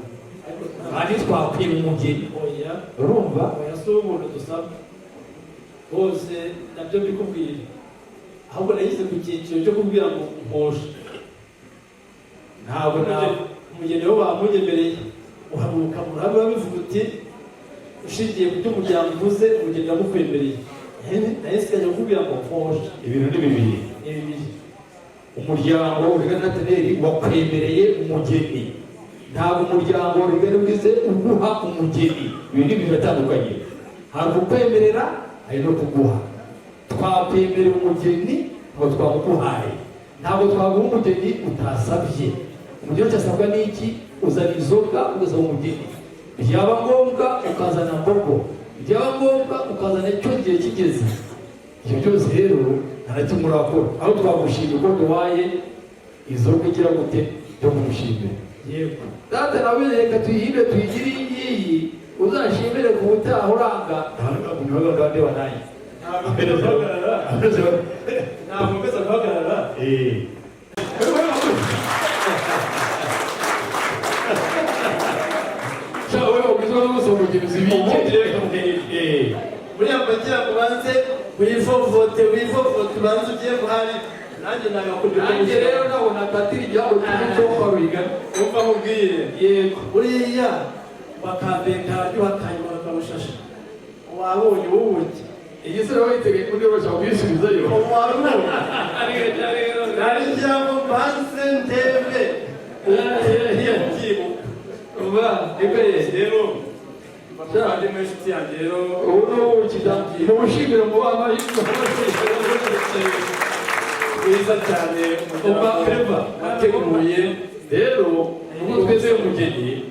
Ariko Kandi twakwima umugeni. Oya. Urumva? Oya, si ubuntu dusaba bose, nabyo mbikubwira. Ahubwo nagize ku cyiciro cyo kubwira ngo mposha. Ntabwo na Umugeni we bamunyemereye, uhaguruka mu ruhame urabivuga uti ushingiye ku byo umuryango uvuze, umugeni yamukwemereye. Nahise nsigaye kukubwira ngo mposha. Ibintu ni bibiri. Ni bibiri. Umuryango Rigana Nataneli wakwemereye umugeni, ntabwo umuryango Rigana ugize uguha umugeni. Ibi ni ibintu bitandukanye. Hari ukwemerera, hari no kuguha. Twakwemerera umugeni, ntabwo twamuguhaye. Ntabwo twaguha umugeni utasabye. Umugeni utasabwa ni iki? Uzana inzoga, ugasaba umugeni, byaba ngombwa ukazana mbogo, byaba ngombwa ukazana icyo gihe kigeze. Ibyo byose rero nta na kimwe urakora. Aho twagushimira uko duhaye inzoga igira gute yo kumushimira. Yego. Data nawe, reka tuyihindure, tuyigire iyi ngiyi, uzashimire ku butaha uranga. Ntabwo ndeba nanjye. Ntabwo nkomeza guhagarara, ntabwo nkomeza guhagarara. Wowe ugizwe n'ubuso mugenzi. Ubundi reka mbwire, buriya mbagira ngo ubanze wivovote, wivovote, ubanze ugiye guhari nanjye nagakunda. Nanjye rero ntabwo natatira igihango cy'umuco wa Rwigana. Umva nkubwire. Yego. Buriya bakambeka araryoha, akanyuma bakabushasha wabonye ubuki. Igisore witeguye undi bashaka kuyisubizayo. Wabonye nari ngira ngo mbanze ndebe ngiye kubyibuka. Uba niko ye. Rero bavandimwe, inshuti yanjye rero, Ubu ni ubuki da, ni ubushimire mu bana. Bwiza cyane. Umva Clever Wateguye. Rero ubwo twizeye umugeni,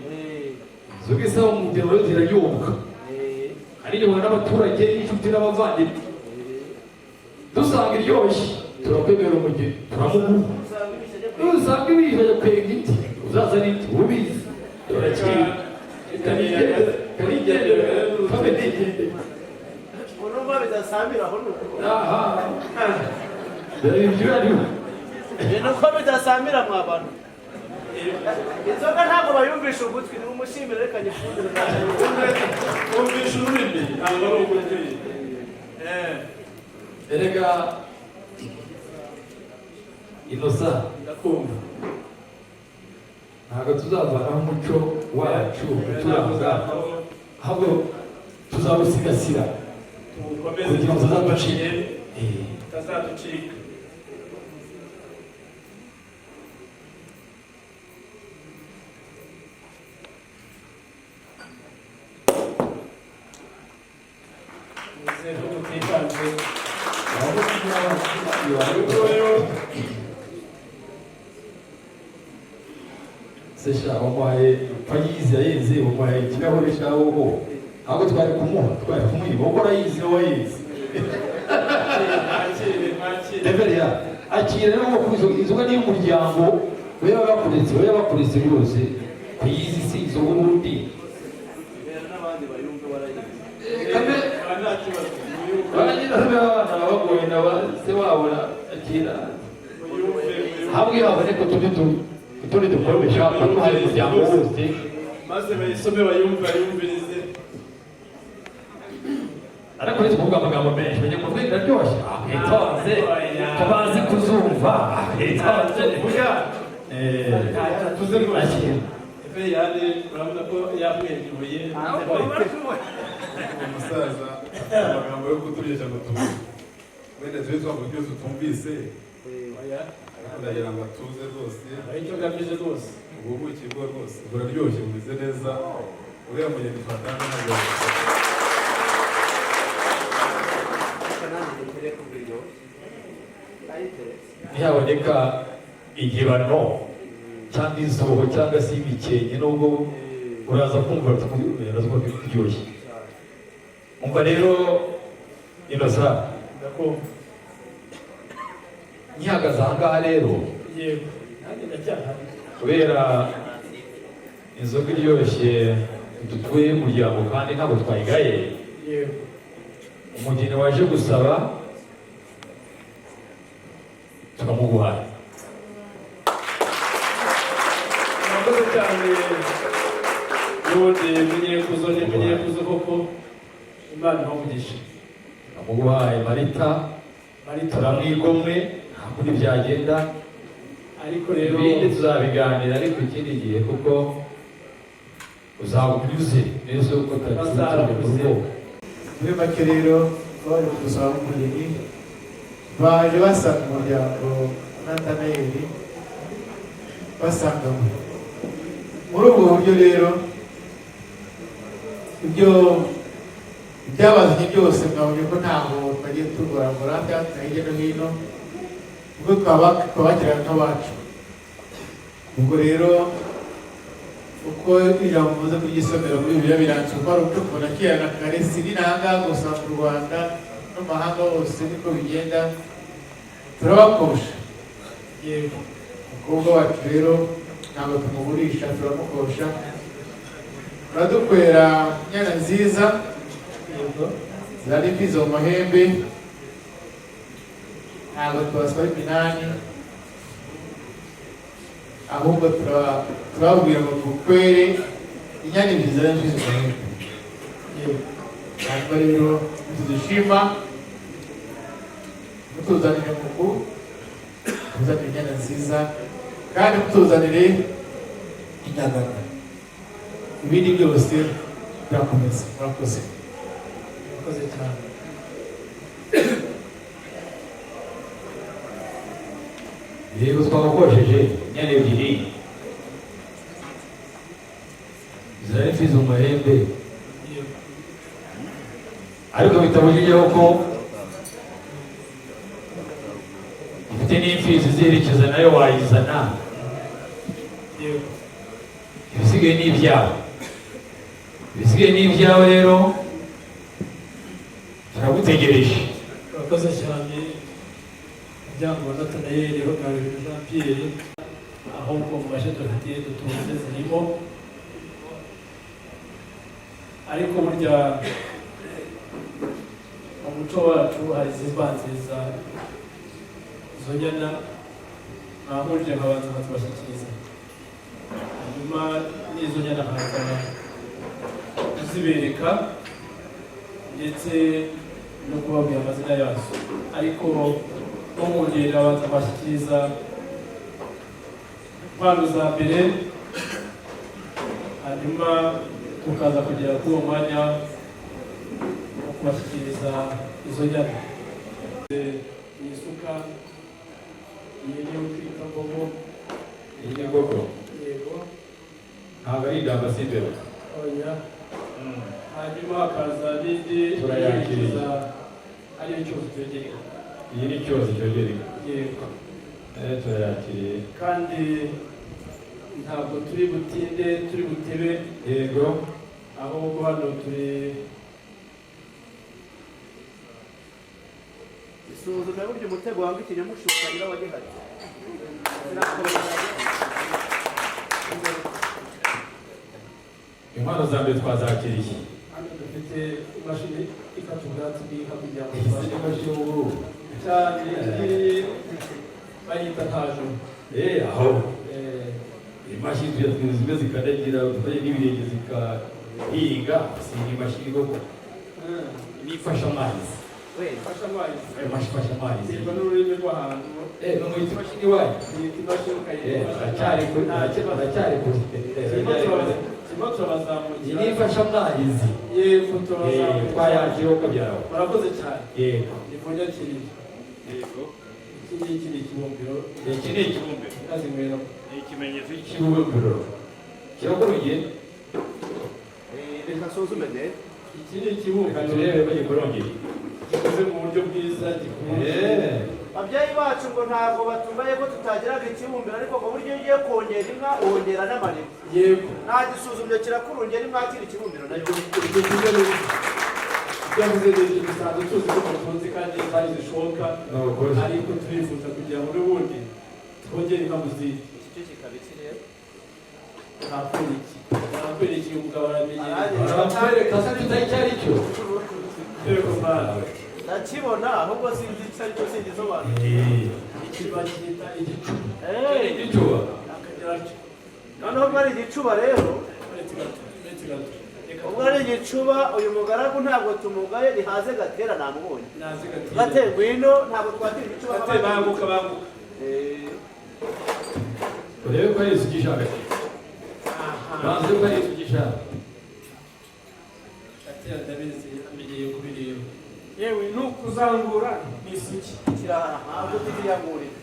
inzoga isaba umugeni rero ziraryoka, aryoha n'abaturage n'inshuti n'abavandimwe. Dusanga iryoshye, turakwemera umugeni, turamuguha. Nusanga ibisha kwenga iti uzaza n'iti ubizi, turakira. Kanigendere, kabe nigendere. Urumva bidasambira aho ni uko. Aha dore ibyo ariho. Ni uko bidasambira mwa bantu. Inzoga ntabwo bayumvisha ugutwi, nimushimire, reka nyifungure. Wumvisha ururimi, ntabwo ari ugutwi. Erega Inosa, Ndakumva. ntabwo tuzavanaho umuco wacu uturanga, ahubwo tuzawusigasira Tuwukomeze, kugira ngo utazaducika. Utazaducika. Nizere ko mutikanze. Uyu Se sha, wamuhaye payizi yayizi, wamuhaye ikirahure sha woho. Ntabwo twari kumuha, twari kumwiba kuko arayizi, wowe wayizi. Mwakire, mwakire. Reveria akira rero ngo kuzo inzoga ni y'umuryango, we bakuretse, we bakuretse rwose kuyizi si inzoga ubundi. N'abandi bayumve barayizi. Kame. Nta kibazo. Barangiza se abana babagoye na ba se wabo akira. Muyumve, muyumve. Hamwe haboneka utundi dukombe sha, duhaye umuryango wose. Maze bayisome, bayumve, bayumvirize. Ariko uretse kuvuga amagambo menshi, bajya kuvuga iraryoshye, witonze ko bazi kuzumva, witonze. Vuga. Eh, Tuze rwose. Akira. Efeyane urabona ko yamwenyuye. Umusaza afite amagambo yo kuturyoshya ngo tuze wenda tube twavuga ibyo tutumvise, Oya, ariko ndagira ngo atuze rwose. hari icyo ngamije rwose. Ubu buki bwo rwose buraryoshye, bumeze neza. Uriya mugeni twatanga ntabwo Reka nanjye ntere ku buryo ayiteretse. Ntihaboneka igibano cyangwa izuho cyangwa se imikenke, nubwo uraza kumva, uraza kumva biryoshye. Umva rero Inosa, Ndakumva. nkihagaze aha ngaha rero, Yego, nanjye ndacyahari. kubera inzoga iryoshye dutuye umuryango kandi ntabwo twayigaye, Yego. umugeni waje gusaba tukamuguhaye. Murakoze cyane. N'ubundi munyekuzo ni munyekuzo koko, Imana iha umugisha. Tukamuguhaye Marita. Marita. Turamwigomwe, nta kundi byagenda. Ariko rero ibindi tuzabiganira ariko ikindi gihe, kuko uzaba unyuze neza uko Bazarakuze. rugo. Muri make rero, baje kudusaba umugeni, baje basanga umuryango Natanayeli basanganywe. Muri ubwo buryo rero, ibyo ibyabazanye byose mwabonye ko ntaho twagiye turwaragura cyangwa hirya no hino, ubwo twabakiraga nk'abacu. Ubwo rero uko ijambo muze kuryisomera muri Bibiliya biranditse ko ari umuco kuva na kera na kare, si n'ahangaha gusa mu Rwanda no mu mahanga hose niko bigenda, turabakosha. Yego. Umukobwa wacu rero ntabwo tumugurisha, turamukosha, turadukwera inyana nziza. Yego. Zari imfizi mu mahembe, ntabwo tubasaba iminani, ahubwo turababwira ngo tukwere inyana ebyiri zari imfizi mu mahembe. Yego. Hanyuma rero nitudushima, mutuzanire muku tuzanire inyana nziza kandi mutuzanire inyagano, ibindi byose birakomeza. Murakoze. Murakoze cyane. Yego, twabakosheje inyana ebyiri zirari imfizi mu mahembe, Yego. ariko bitabujije ko ufite n'imfizi iziherekeza nayo wayizana. Yego. Ibisigaye ni ibyawe, ibisigaye ni ibyawe rero, turagutegereje. Murakoze cyane, umuryango wa Natanayeli uhagarariwe na Jean Pierre. Ahubwo mu mashyi dufite dutunze zirimo, ariko burya mu muco wacu hari izibanziriza izo nyana, mwahurije nkabanza nkazibashyikiriza. Hanyuma n'izo nyana nkaza kuzibereka ndetse no kubabwira amazina yazo, ariko no mwongera abanza kubashyikiriza impano za mbere, hanyuma tukaza kugera kuri uwo mwanya wo kubashyikiriza izo nyana. Iyi suka, iyi niyo twita mbogo. Iyi ni mbogo? Yego. Ntabwo ari idamba, si imbeba? Oya. Hanyuma hakaza n'indi Turayakiriye. iherekeza, ariyo cyose cyogereka. Iyi ni cyose cyogereka? Yego. Turayakiriye. Kandi ntabwo turi butinde, turi butebe. Ahubwo hano turi Isuzume burya umutego wanga ikinyamushuka nyirawagihaye. Inkwano za mbere twazakiriye. Hano dufite imashini ikata ubwatsi bw'inka kugira ngo Iyi tubashe ni imashini y'ubururu. Cyane, iyi bayita ntajuru. Aho imashini tujya zimwe zikandagira tujya n'ibirenge zikahinga, si imashini koko, ni ifasha amazi. Ifasha amazi. Imashini ifasha amazi. Biterwa n'ururimi rw'ahantu. No mwita imashini iwanyu? Yita imashini ukayita. Aracyari kure, aracyari kure. Turimo turabazamukira. Iyi ni ifasha amazi. Yego, turabazamukira. Twayakiriye uko byarawe. Murakoze cyane. Yego. Nimunyakiriye. Yego. Iki ngiki ni ikibumbiro. Iki ni ikibumbiro. Inka. Ni ikimenyetso cy'ikibumbiro kirakuruye. Reka nsuzume ne. Iki ni ikibumbiro. Reka turebe ko gikorongeye. Gikoze mu buryo bwiza, gikunze. Babyeyi bacu ngo ntabwo batumbaye ko tutagiraga ikibumbiro, ariko ngo buryo iyo ugiye kongera inka wongera n'amarira. Ntagisuzumye kirakurungera, imwakira ikibumbiro nayo. Ibyo byiza ni ibyo yavuze, ni ibyo dusanzwe tuzi ko mutunze kandi zari zishoboka, Ni ukuri. ariko turifuza kugira ngo n'ubundi twongere inka mu zindi. Iki cyo kikaba iki rero? Nakwereki, nakwereki, umugabo aramenyereye. Baratwereka se tutari icyo ari cyo? Yego mwana. Ndakibona, ahubwo sinzi icyo ari cyo, sinzi isobanuro. Iki bacyita igicuba. Igicuba. Akagira atyo. Noneho ubwo ari igicuba rero, Uretse gato, uretse gato. Reka. Ubwo ari igicuba, uyu mugaragu ntabwo tumugaye, nihaze Gatera, namubonye. Naze Gatera. Gate, ngwino, ntabwo twatira igicuba. Gate, banguka, banguka. Urebe ko ari isugi ishaka, banze ko ari isugi ishaka. Gatera ndabizi amenyeye kubireba. Yewe, ni ukuzangura, ni isugi. Kiraha ntabwo tukiyangurira.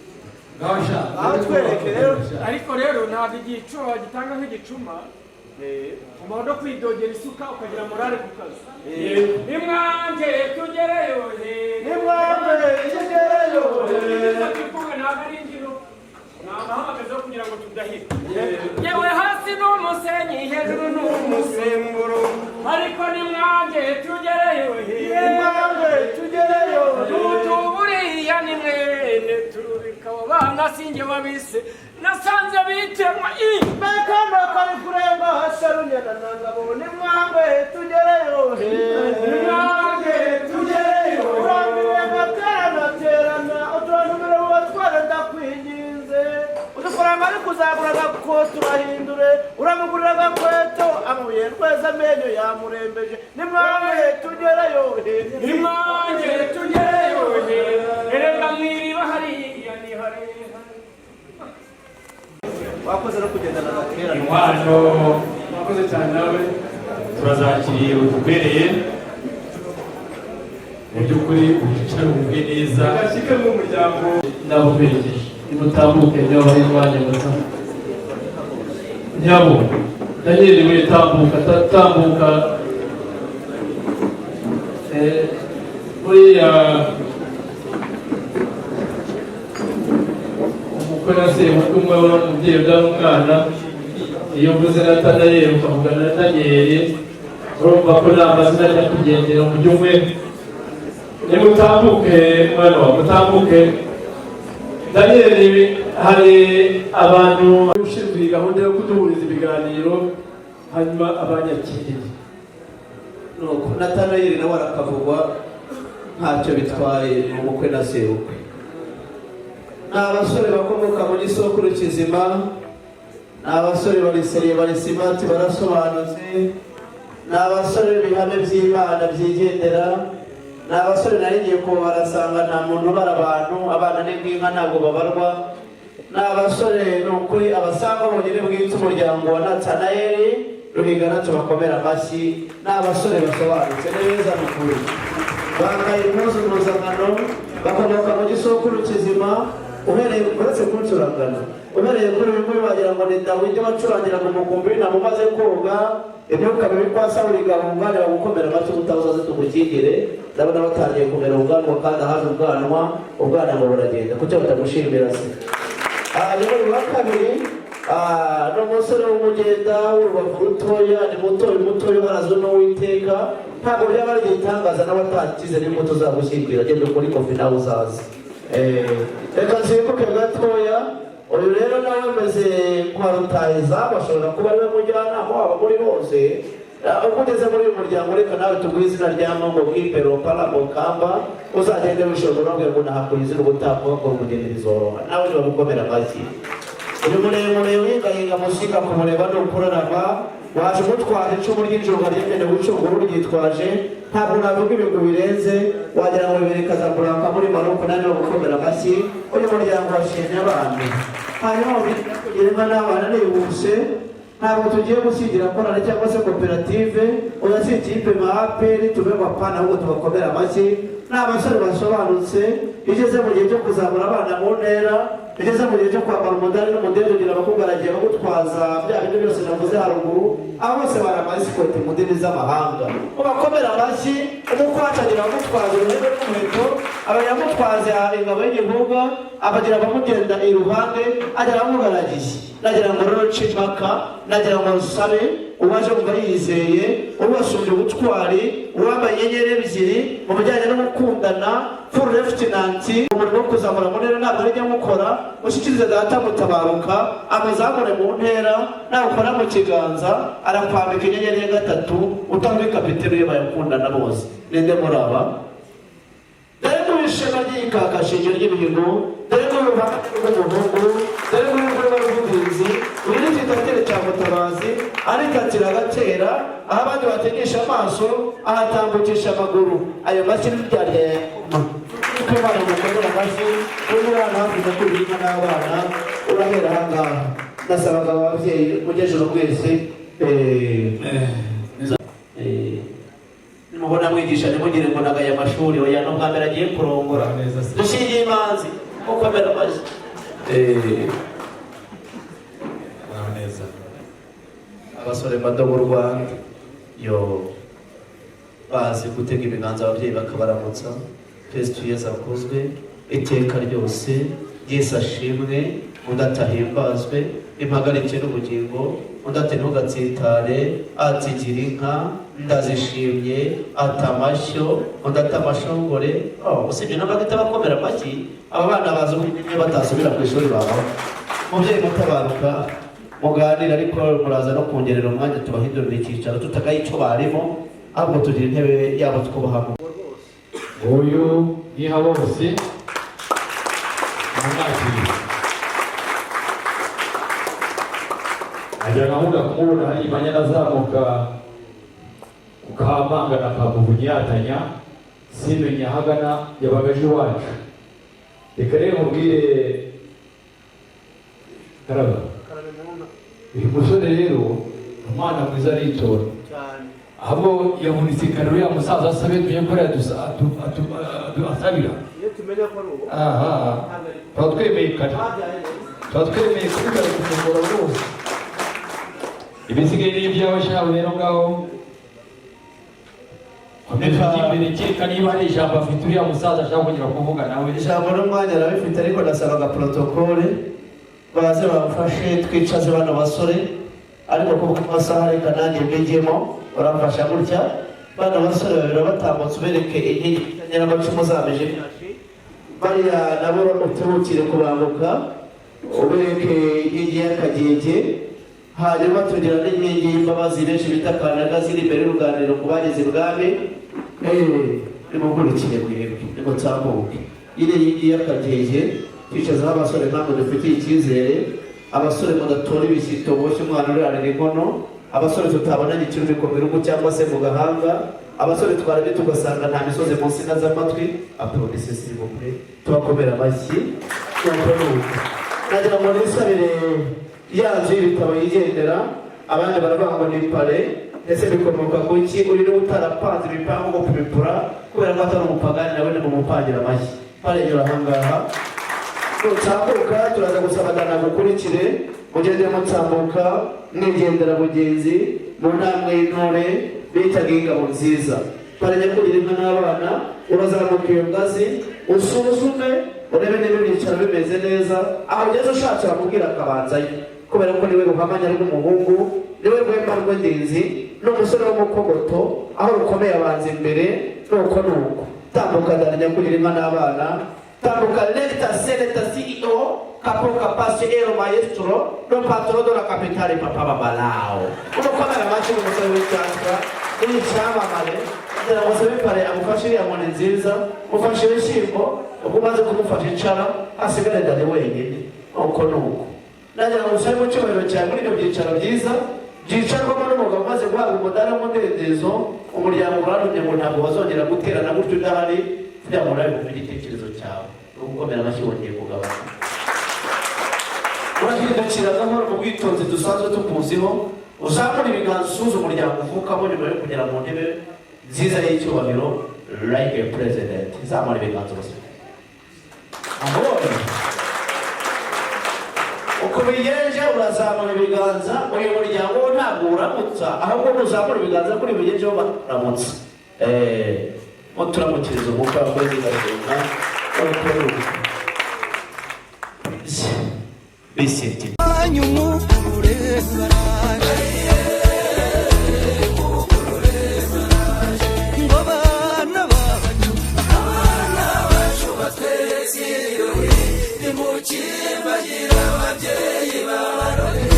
Ngaho sha. Aho twereke rero. Ariko rero ntabwo igicuba gitanga nk'igicuma. Ugomba no kwidogera isuka ukagira morale ku kazi. Nimwange tugereyo he. Nimwange tugereyo he. Tuvuga ntabwo ari imbyino, ni amahamagazo yo kugira ngo tudahira. Yewe, hasi ni umusenyi, hejuru ni umusemburo, ariko nimwange tugereyo he. Nimwange tugereyo he. Tutuburiya ni mwene turubika, abo bana sinjye wabise, nasanze bitemwa i Bekano kari kurenga hasarunyana na ngabo, nimwange tugereyo he. Nimwange tugereyo he. Urambire gaterana terana uturantumire mu batware, ndakwinginze. Udufaranga ari kuzagura agakoto urahindure, uramugurira agakweto, amabuye rweza amenyo yamurembeje, nimwange tugereyo he. Nimwange tugereyo he. Erega mwiriba hariya ni harehare. Wakoze no kugendana na Gatera. Inkwano. Mwakoze cyane nawe. Turazakiriye, utubereye mu by'ukuri, wicara wumve neza. Gashyike mu muryango ndabuberekeje, nimutambuke niba bari iwanyu muto. Nyabo Daniel we, tambuka, tambuka. Buriya umukwe na sebukwe, umwe umubyeyi ubyara umwana, iyo uvuze Natanayeli ukavuga na Daniyeli, urumva ko nta mazina ajya kugendera mu buryo umwe. Nimutambuke mwana wa, mutambuke. Daniyeli, hari abantu ushinzwe iyi gahunda yo kuduhuriza ibiganiro, hanyuma abanyakiriye. Nuko Natanayeli nawe arakavugwa, ntacyo bitwaye, ni umukwe na sebukwe, ni abasore bakomoka mu gisokuru kizima. Ni abasore bariseriye, barisimati, barasobanutse. Ni abasore b'ibihame by'Imana byigendera. Ni abasore nari ngiye kuba barasanga nta muntu ubara abantu, abana ni nk'inka, ntabwo babarwa. Ni abasore, ni ukuri, abasanga bonyine bwite umuryango wa Natanayeli Ruhigana, tubakomera amashyi. Ni abasore basobanutse neza, ni ukuri, bambaye impuzu mpuzankano, bakomoka mu gisokuru kizima. Uhereye uretse kuncurangana, uhereye kuri uyu nguyu wagira ngo ni Dawidi wacurangira mu mukumbi w'intama umaze koga imyuka mibi kwa Sawuli igahunga. Bagukomera amashyi, ubutaha tugukingire. Ndabona batangiye kumera ubwanwa, kandi ahaje ubwanwa, ubwana ngo buragenda. Kuki batagushimira se? Hanyuma uyu wa kabiri ni umusore w'umugenda w'urubavu rutoya, ni mutoya mutoya, uharazwe n'Uwiteka. Ntabwo byaba ari igitangaza nawe atakize n'imbuto uzagushyingira. Genda ukuri kofi nawe uzaza. Reka nsimbuke gatoya. Uyu rero nawe ameze nka rutahizamu, ashobora kuba ariwe mujyanama wabo muri bose. Uko ugeze muri uyu muryango, reka nawe tuguhe izina rya Mungu bw'ipero kamba, uzagende wishobora urabwira ngo nahakuye izina, ubutaha wakora umugeni bizoroha. Nawe nibagukomera amashyi. Uyu muremure wingayinga musika kumureba ni ukurarama, waje umutwaje icumu ry'injunga ryemerewe gucungura uryitwaje. Ntabwo navuga ibigwi birenze, wagira ngo bibiri Casablanca muri Maroko. Nawe bagukomera amashyi. Uyu muryango washimye abantu. Hanyuma kugira inka n'abana nihuse, ntabwo tugiye gushyingira korali cyangwa se koperative, oya, si ikipe nka APR tube ngo apana, ahubwo tubakomera amashyi. Ni abasore basobanutse. Iyo ugeze mu gihe cyo kuzamura abana mu ntera, ugeze mu gihe cyo kwambara umudari n'umudende, ugira abakugaragiye, bagutwaza bya bindi byose navuze haruguru. Abo bose bari ama escort mu ndimi z'amahanga, ubakomera amashyi. Umukwacu agira abamutwaza uruhembe rw'umuheto, abanyamutwaza ingabo y'igihugu, abagira abamugenda iruhande, agira abamugaragiye. Nagira ngo rero nce impaka, nagira ngo nsabe uwaje wumva yizeye, ubasumbye ubutwari, uwambaye inyenyeri ebyiri mu bijyanye no gukundana, full lieutenant, umurimo wo kuzamura mu ntera ntabwo ari mukora, ushyikirize data Mutabaruka amuzamure mu ntera. Nawukora mu kiganza arakwambika inyenyeri ya gatatu, utanga kapitene iyo bayakundana bose. Ninde muri aba? Dore nguyu ishema ry'ikakashingiro ry'imihigo, dore nguyu uruhanga rw'umuhungu, dore nguyu urwego rw'ubwirinzi. Uyu ni kitatire cya Mutabazi, aritatira agatera aho abandi bategesha amaso, ahatambukisha amaguru. Ayo mashyi ntibyarya kuko Imana mukomera amashyi. Uri hano hakurya kuri inka n'abana, urahera aha ngaha. Nasabaga ababyeyi mugejuru mwese, nimubona mwigisha ntimugire ngo nagaye amashuri, oya, ni ubwa mbere agiye kurongora. Dushingiye imanzi, mukomera amashyi. Muraho neza. Abasore bato b'u Rwanda yo bazi gutega ibiganza ababyeyi bakabaramutsa. Kristu Yesu akozwe iteka ryose, Yesu ashimwe, undi atahimbazwe, impagarike n'ubugingo. Undi ati ntugatsitare, ati gira inka ndazishimye, ati amashyo, undi ati amashongore. Oh, usibye n'abahita bakomera amashyi, aba bana bazi ubwenge, batasubira ku ishuri babaho. Mubyeyi Mutabaruka, muganire, ariko muraza no kongerera umwanya tubahindurira icyicaro, tutagaye icyo barimo, ahubwo tugira intebe yabo twubahamo. Uyu ni Habose, umwakiriye ajya gahunda kumubona hari imanyana azamuka ku Kampanga na Kamugunyi yatanya, simenye ahagana yabaga aje iwacu. Reka rero mubwire Karaba, uyu musore rero ni umwana mwiza, aritora, ahubwo yavunitse kare. Uriya musaza asabe tumenye ko asabira. Iyo tumenya ko ari uwo. Aha tuba twemeye kare, tuba twemeye kuri kare kumugora rwose. Ibisigaye ni ibyawe shawe. Rero ngaho komeza ujye imbere, kereka niba hari ijambo afite uriya musaza ashaka kongera kuvuga nawe. Ijambo n'umwanya arabifite, ariko nasabaga protocole baze bamfashe twicaze bano basore, ariko kuko amasaha, reka nanjye mbigemo. Uramfasha gutya, bano basore babiri batambutse, ubereke inkingi nyiramacumu zameje imyashi. Bariya nabo utihutire kubanguka, ubereke inkingi y'akagenge. Hanyuma tugira n'inkingi y'imbabazi benshi bita kanaka, ziri imbere y'uruganiriro ku bageze ibwami. Nimukurikire mwebwe, nimutambuke. Iri nkingi y'akagenge twicazaho abasore ntabwo dufitiye icyizere. Abasore mudatora ibishyito boshye umwana urarira inkono, abasore tutabonanye ikiruriko mu rugo cyangwa se mu gahanga, abasore twarabye tugasanga nta misozi mu nsina z'amatwi. Applaudissez s'il vous plaît, tubakomera amashyi. Nuko nuko nagira ngo nisabire ya nzu y'ibitabo yigendera. Abandi baravuga ngo ni pare. Ese bikomoka ku ki? Uri niwe utarapanze ibipangu ngo kubipura kubera ko atari umupagani, nawe ni mumupangira amashyi. Pare, nyura ahangaha. Nutambuka turaza gusaba dana gukurikire. Mugende mutambuka mwigendera mugenzi mu ntambwe y'intore bitaga ingabo nziza. Pare nyakugira inka n'abana, urazamuka iyo ngazi, usuzume urebe niba ibyicaro bimeze neza. Aho ugeze ushatse wamubwira akabanzayo, kubera ko niwe ruhamanya rw'umuhungu, niwe rwema rw'ingenzi, ni umusore w'umukogoto, aho rukomeye abanza imbere. Nuko nuko tambuka dana nyakugira inka n'abana, tambuka lecta seneta CEO capo capace ero maestro no patro della capitale papa babalao. Umukomera amashyi n'umusore w'icyatwa n'icyamamare. Kugira ngo sabe pare amufashe iriya nkoni nziza, mufashe ibishyimbo. Ubwo umaze kumufasha, icara hasigare dani wenyine. Nuko nuko nagira ngo usabe mu cyubahiro cyawe muri ibyo byicaro byiza byicarwamo n'umugabo umaze guhabwa umudari w'umudendezo. Umuryango urarumye ngo ntabwo bazongera guterana gutyo udahari, kugira ngo nawe wumve igitekerezo cyawe. No gukomera amashyi wongeye kugabanya. Urahindukira gahoro mu bwitonzi dusanzwe tukuziho, uzamura ibiganza, usuhuza umuryango uvukamo nyuma yo kugera mu ntebe nziza y'icyubahiro like a president. Zamura ibiganza gusa. Amubonye uko bigenje, urazamura ibiganza. Uyu muryango wo ntabwo uramutsa, ahubwo nuzamura ibiganza kuri bigenje bo baramutsa. Muturamukiriza umwuka wakoze igasenga. Bisirye. Umugure baraje ngo abana bacu, abana bacu batweretse ibirori, nimukimbagira ababyeyi babarore,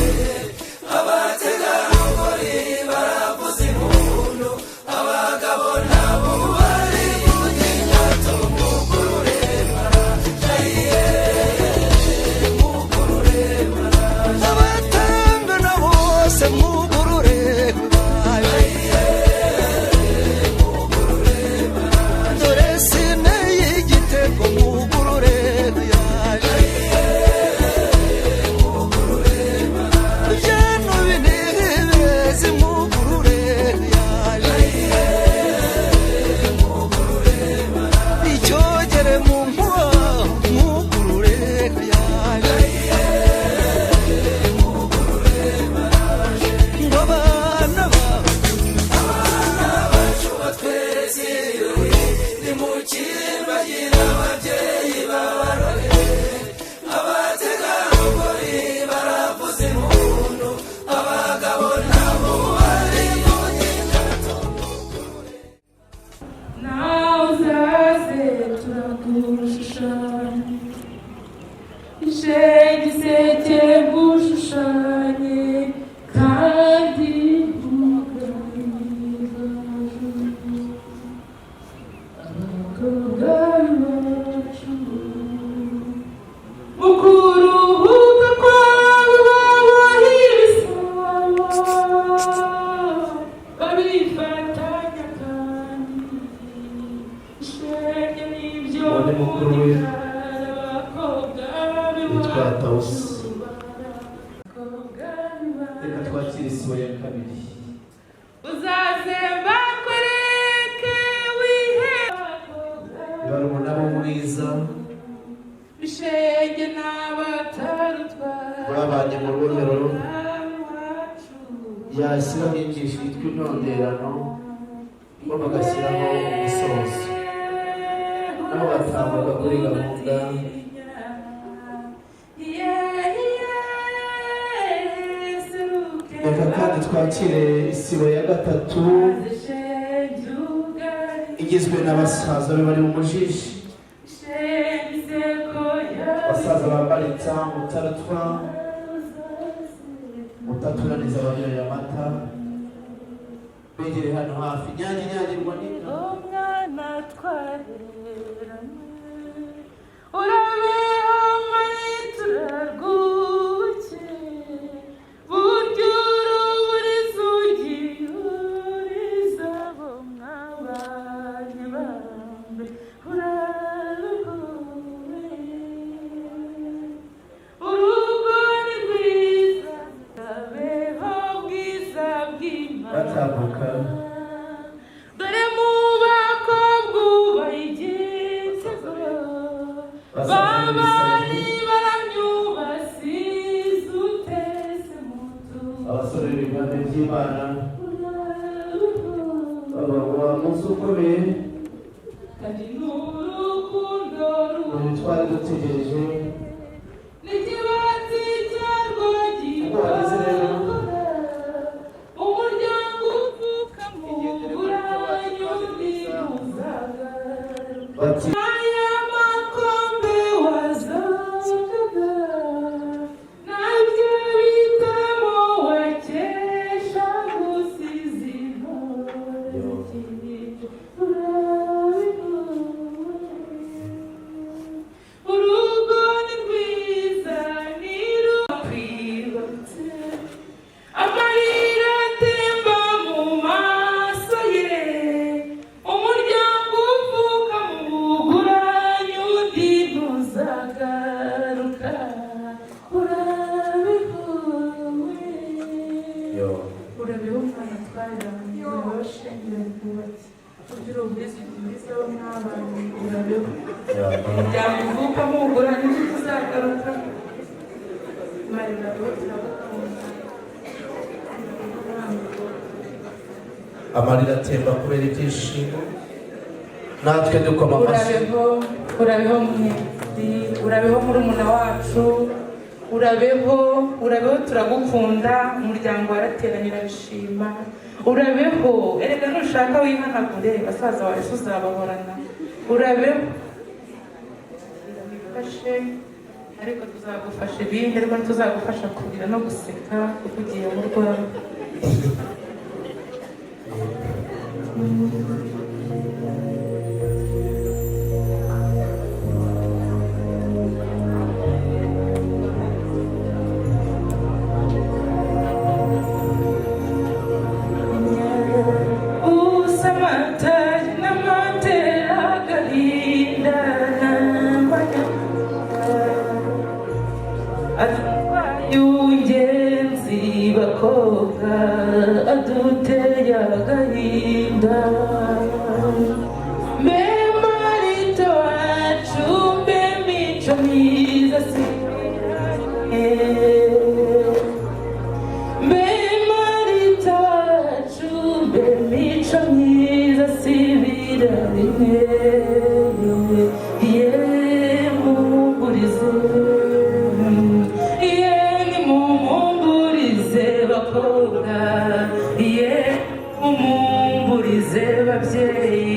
abategarugori baravuza impundu, abagabo nabo bari kutinyato. Mugurure baraje, mugurure baraje, abatangana bose mugurure baraje, dore sine y'igitego, mugurure yaje, byano binezeze, mugurure yaje, icyogere mu nkuba, mugurure yaje, ngo abana bacu, abana bacu batweretse ibirori, nimukimbagira ababyeyi babarore, abategarugori baravuza impundu, abagabo nabo bari kutinyato. Nawe uzaze turagushushanya, ishengiseke ngushushanye kandi ntugarirwe abakobwa bacu mu kuruhuka kwawe babaha ibisabo babifatanya kandi ishenge n'ibyo Uwo ni mukuru we abakobwa witwa Tawusi. abakobwa Reka twakire isibo ya kabiri. Uzaze bakwereke wihe Barumuna bo mwiza ishenge n'abatarutwara babanye mu rubonero, yashyiraho inyigisho yitwa intonderano, bo bagashyiraho umusozo, nabo batambuka kuri gahunda. Reka kandi twakire isibo ya gatatu igizwe n'abasaza be bari mu mujishi, abasaza bambara insambu utaratwa utatunaniza abanyoye amata. Begere hano hafi nyange inyagirwa n'inka. Umwana twareranye urabeho muri turarwuke. Gutambuka. Dore mu bakobwa ubaye igitego, babari baramyubasize utese mutu. Abasore b'ibihame by'Imana babaha umunsi ukomeye. Kandi n'urukundo Uyu twari dutegereje. n'ikibatsi cyarwo. Ubwo wageze rero. Umuryango uvuka mu buranyu ntuzagaruka. Bati Aya makombe wazaga nabyo bitamo wakesha gusiza intore z'ikico. Urugo ni rwiza ntirukwibarutse, amarira atemba mu maso ye. Umuryango uvuka mu buguranyu undi ntuzagaruka. Urabihowe, urabeho mwana twararanye, urabeho shengera rwubatse, ugira ubwiza bwiza wo mwabanye, urabeho. Umuryango uvukamo ubuguranyu ntuzagaruka. Mari, urabeho, turagukunda. Amarira atemba kubera ibyishimo, natwe dukoma amashyi. Urabeho, urabeho mwezi, urabeho murumuna wacu, urabeho, urabeho, turagukunda. Umuryango warateranye urabishima. Urabeho, erega nushaka wihanagure, basaza bawe se uzabahorana. Urabeho, wifashe, ariko tuzagufasha ibindi, ariko ntituzagufasha kurira no guseka kuko ugiye mu rwawe. Usamata n'amatera agahinda n'amanya atwaye ingenzi bakobwa aduteye agahinda. Mbe Marito wacu, mbe mico myiza sibiranye, mbe Marita wacu, mbe mico myiza sibira rimwe, ye mumburize, ye nimumumburize bakobwa, ye mumumburize babyeyi.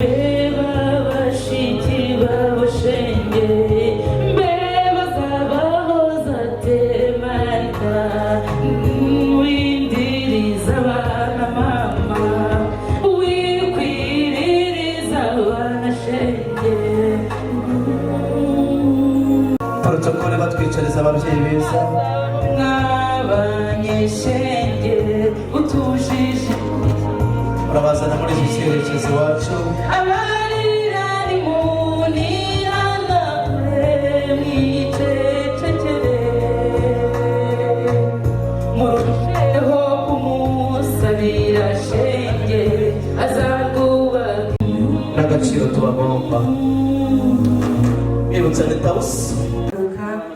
Mbeba bashiki babo shenge, mbeba zabahoza temarika, windiriza abana mama, wikwiririza abana shenge. Protokole batwicariza ababyeyi beza. Mwabanye shenge utujije. Urabazana muri iki cyerekezo iwacu. Abarira nimunihanagure mwicecekere, murusheho kumusabira shenge azarwubaka. N'agaciro tubagomba bibutsa ni Tawusi.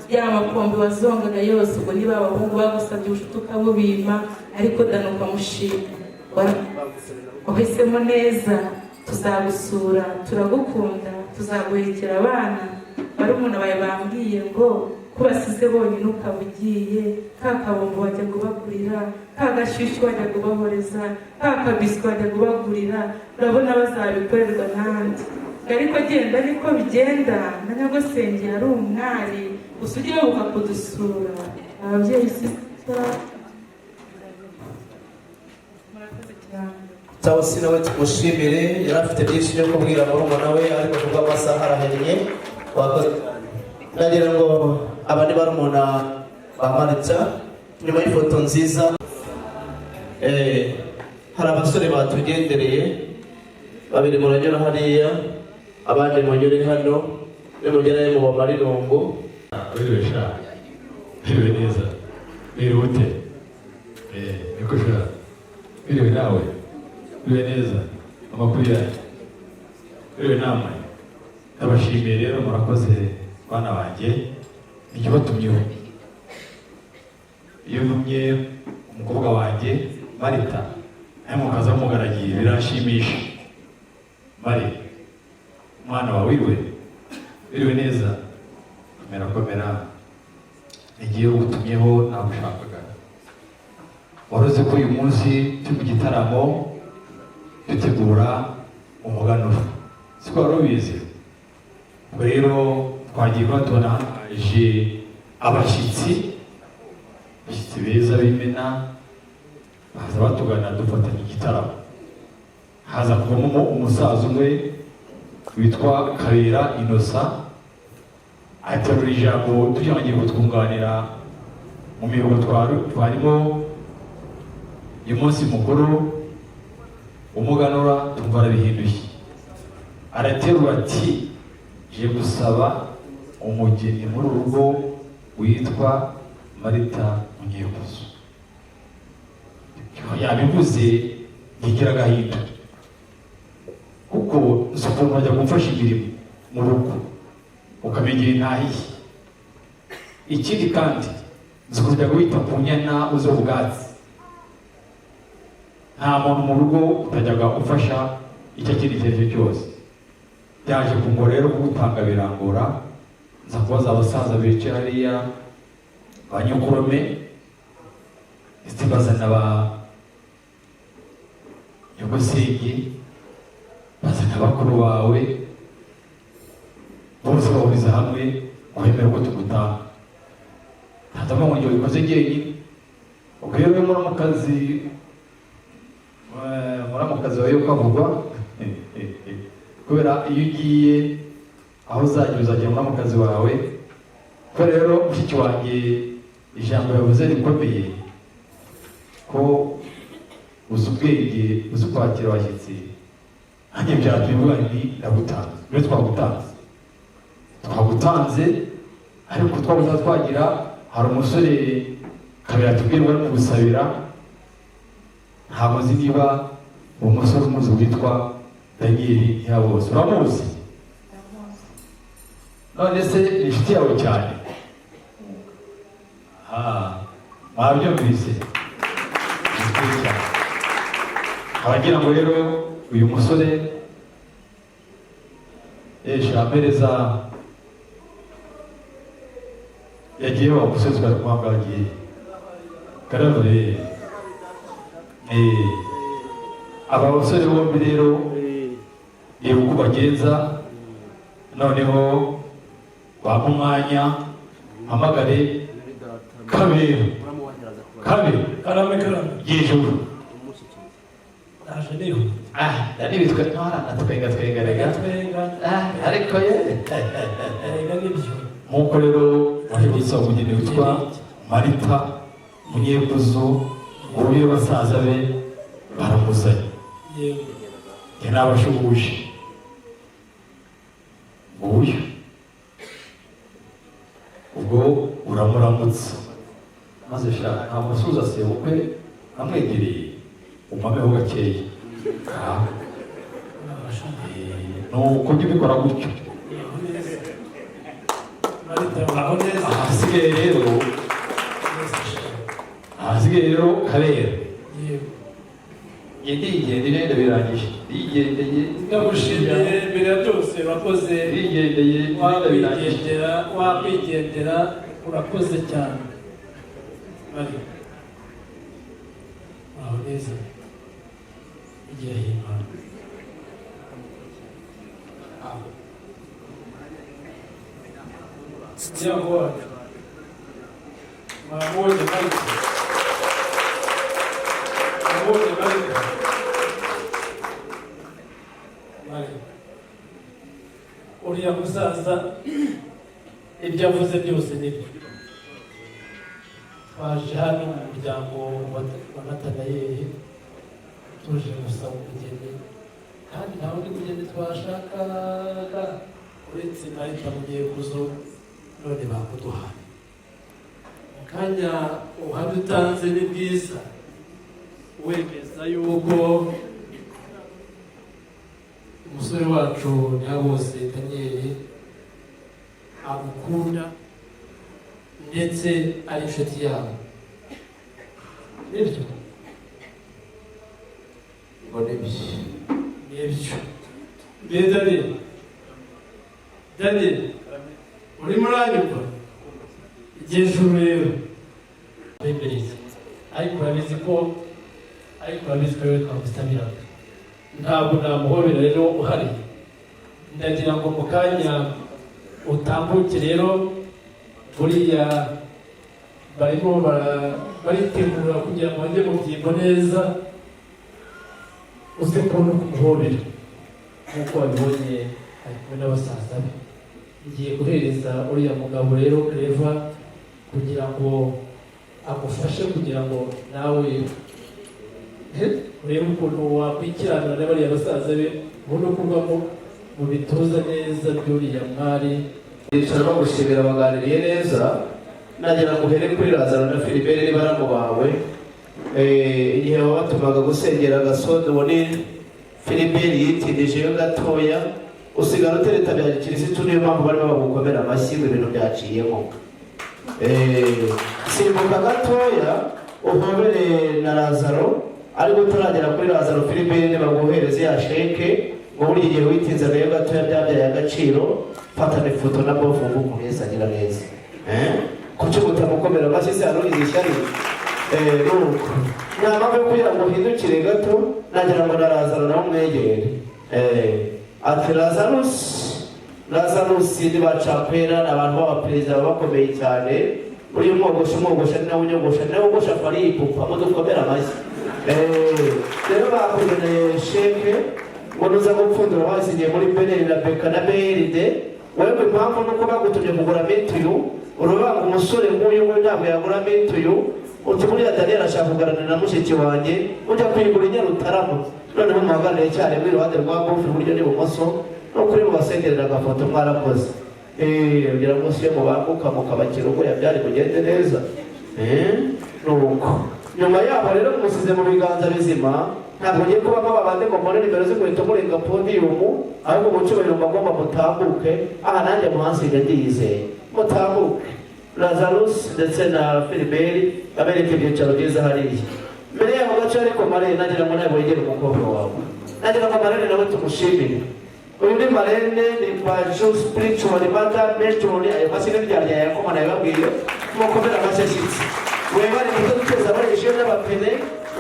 Ya makombe wazongaga yose, ubwo niba abahungu bagusabye ubucuti ukabubima, ariko dana ukamushima, wahisemo neza. Tuzagusura, turagukunda, tuzaguhekera abana. Barumuna bawe bambwiye ngo ko basize bonyine ukaba ugiye, ka kabombo wajya kubagurira, ka gashyushyu wajya kubahoreza, ka kabiswi wajya kubagurira, urabona bazabikorerwa n'andi. Ariko genda niko bigenda, na nyogosenge ari umwari gusa, ujye wibuka kudusura ababyeyi sisita. Murakoze cyane. Tawusi nawe tumushimire, yari afite byinshi byo kubwira murumuna we, ariko kuko amasaha arahennye, wakoze cyane. Ndagira ngo aba ni barumuna ba Marita nyuma y'ifoto nziza. Hari abasore batugendereye babiri, muranyura hariya, abandi munyure hano, nimugerayo mubamara irungu. Wiriwe sha. Biriwe neza? Biriwe ute? Niko sha, biriwe nawe? Biriwe neza? Amakuru yanyu? Biriwe namwe? Ndabashimiye rero, murakoze bana banjye. Nijye batumyeho. Iyo ntumye umukobwa wanjye Marita, nawe mukaza mumugaragiye, biranshimisha. Mari, umwana wawe, wiriwe? Biriwe neza? Komera, komera. Igihe ugutumyeho nagushakaga. Wari uzi ko uyu munsi turi mu gitaramo dutegura umuganura, siko wari ubizi? Ubwo rero twagiye kuba tubona haje abashyitsi, abashyitsi beza b'imena, baza batugana dufatanya igitaramo. Haza kuvamo umusaza umwe witwa Kabera Innocent, aterura ijambo tugira ngo agiye kutwunganira mu mihigo twarimo uyu munsi mukuru umuganura. Tumva arabihinduye, araterura ati: "Je gusaba umugeni muri uru rugo witwa Marita Munyekuzo." Yabivuze ntigira agahinda, kuko nzi ukuntu bajya kumfasha imirimo mu rugo, ukamenya igihe ntahiye. Ikindi kandi, nzi ukuntu ujya guhita ku nyana uziha ubwatsi. Nta muntu mu rugo utajyaga ufasha icyo akindi icyo ari cyo cyose. Byaje kungora rero kugutanga, birangora. Nza kubaza abasaza bicaye hariya, ba nyokorome, ndetse bazana ba nyogosenge, bazana bakuru bawe bose, bahuriza hamwe kwemera ko tugutanga. Ntabwo ngo njye wabikoze jyenyine. Ubwo rero muramukazi wawe ukavugwa, kubera iyo ugiye aho uzajya, uzajya muramukazi wawe. Ko rero mushiki wanjye ijambo yavuze rikomeye, ko uzi ubwenge, uzi kwakira abashyitsi, nanjye byatumye mvuga nti ndagutanze. Rero twagutanze, twagutanze, ariko twabuze twagira. Hari umusore Kabera tubwira barimo gusabira. Ntabwo nzi niba uwo musore umuzi, witwa Daniyeli Ntiyabose. Uramuzi? None se ni inshuti yawe cyane? Aha mwabyumvise, inshuti cyane. Abagira ngo rero uyu musore esha yagiye wa musore twari kumuhabwa, agiye karavure. Aba basore bombi rero, reba uko bagenza. Noneho bampa umwanya mpamagare Kabera. Kabera! Karame, karame. Yijuru. Naje nihuta. Ah, ndanibitwe ntwarana, twenga twenga rega. Twenga. Ah, ariko ye. Erega nibyo. Nk'uko rero waje gusaba umugeni witwa Marita Munyekuzo, uyu basaza be baramuzanye. Yego. Njye nabashuhuje nguyu. Ubwo uramuramutsa maze sha, nta musuza sebukwe amwegereye, umpameho gakeya. Ah, nuko ujya ubikora gutyo. Marita, uraho neza? Ahasigaye rero, ahasigaye rero Kabera. Yego. Njye ndigendeye, ndabirangije, ndigendeye. Ndagushimiye mbere ya byose, urakoze. Ndigendeye, ndabirangije. Wakwigendera, wakwigendera, urakoze cyane. Mari, uraho neza? Igihe himana muryango wacu mwamubonye Marita, mwamubonye Marita. Mari, uriya musaza ibyo avuze byose nibyo. Twaje hano mu muryango wa Natanayeli tuje gusaba umugeni, kandi nta wundi mugeni twashakaga uretse Marita Munyekuzo. None bakuduhaye. Kanya ubuhamya utanze ni bwiza, wemeza yuko umusore wacu Ntihabose Daniel agukunda ndetse ari inshuti yawe, nibyo? Ngo nibyo. Nibyo. Mbe Daniel, Daniel, urimo uranyumva? Igejuru rero bemereye, ariko urabizi ko rero twagusabiraga, ntabwo namuhobera rero uhari. Ndagira ngo mu kanya utambuke rero, buriya barimo baritegura kugira ngo bajye mu byimbo neza, uze kubona uko umuhobera. Nk'uko wabibonye, ari kumwe n'abasaza be. Ngiye guhereza uriya mugabo rero Clever kugira ngo agufashe, kugira ngo nawe urebe ukuntu wakwikirana na bariya basaza be, ubone uko uvamo mu bituza neza by'uriya mwari. Bicara bagushimira, baganiriye neza. Nagira ngo uhere kuri Lazaro na Filibert ni baramu bawe. Igihe wabatumaga gusengera agasodo, ubone Filibert yitindijeyo gatoya, usigara utereta bya gikirisitu, niyo mpamvu barimo bagukomera amashyi ngo ibintu byaciyemo. Simbuka gatoya uhobere na Lazaro, ariko utaragera kuri Lazaro, Filibert baguhereze ya chèque ngo buri gihe witinzagayo gatoya byabyaye agaciro. Fatana ifoto na bofu wumva ukuntu Yesu agira neza. Kuki mutamukomera amashyi se? Harugize ishyari? Nuko nta mpamvu yo kugira ngo uhindukire gato, nagira ngo na Lazaro nawe umwegere. Ati Lazarus, Lazarus ni bacakwera, ni abantu b'abaperezida baba bakomeye cyane. Uriya umwogosha, umwogosha ni nawe unyogosha, ni nawe wogosha Fally Ipupa, mudukomere amashyi. Rero bakugeneye chèque ngo nuza gupfundura, basinyiye muri BNR na BK na BRD. Wewe impamvu nuko bagutumye kugura mituyu, urubanga umusore nk'uyu nguyu ntabwo yagura mituyu. Uti buriya Daniel ashaka kuganira na mushiki wanjye, ujya kuyigura i Nyarutarama. Noneho muhagarare icyarimwe iruhande rwa bofu, iburyo n'ibumoso, no kuri mubasengerera agafoto. Mwarakoze. Kugira ngo iyo mubanguka mukabakira ubwo byari bugende neza. Nuko nyuma yaho rero musize mu biganza bizima. Ntabwo ngiye kuba nk'ababandi ngo mbone nimero z'inkweto murenga podium, ahubwo mu cyubahiro mbagomba mutambuke aha, nanjye muhansiga ndiyizeye. Mutambuke, Lazarus ndetse na Filiberi, babereke ibyicaro byiza hariya mbere yaho gace. Ariko marraine, nagira ngo nawe wegere umukobwa wawe, nagira ngo marraine nawe tumushimire. Uyu ni marraine, ni baju spiritual mother matron. Ayo mashyi n'iryarya yakoma nabibabwiye, mukomere amashyi ashyitsi. Webare kutaduteza abarishiyo n'abapene,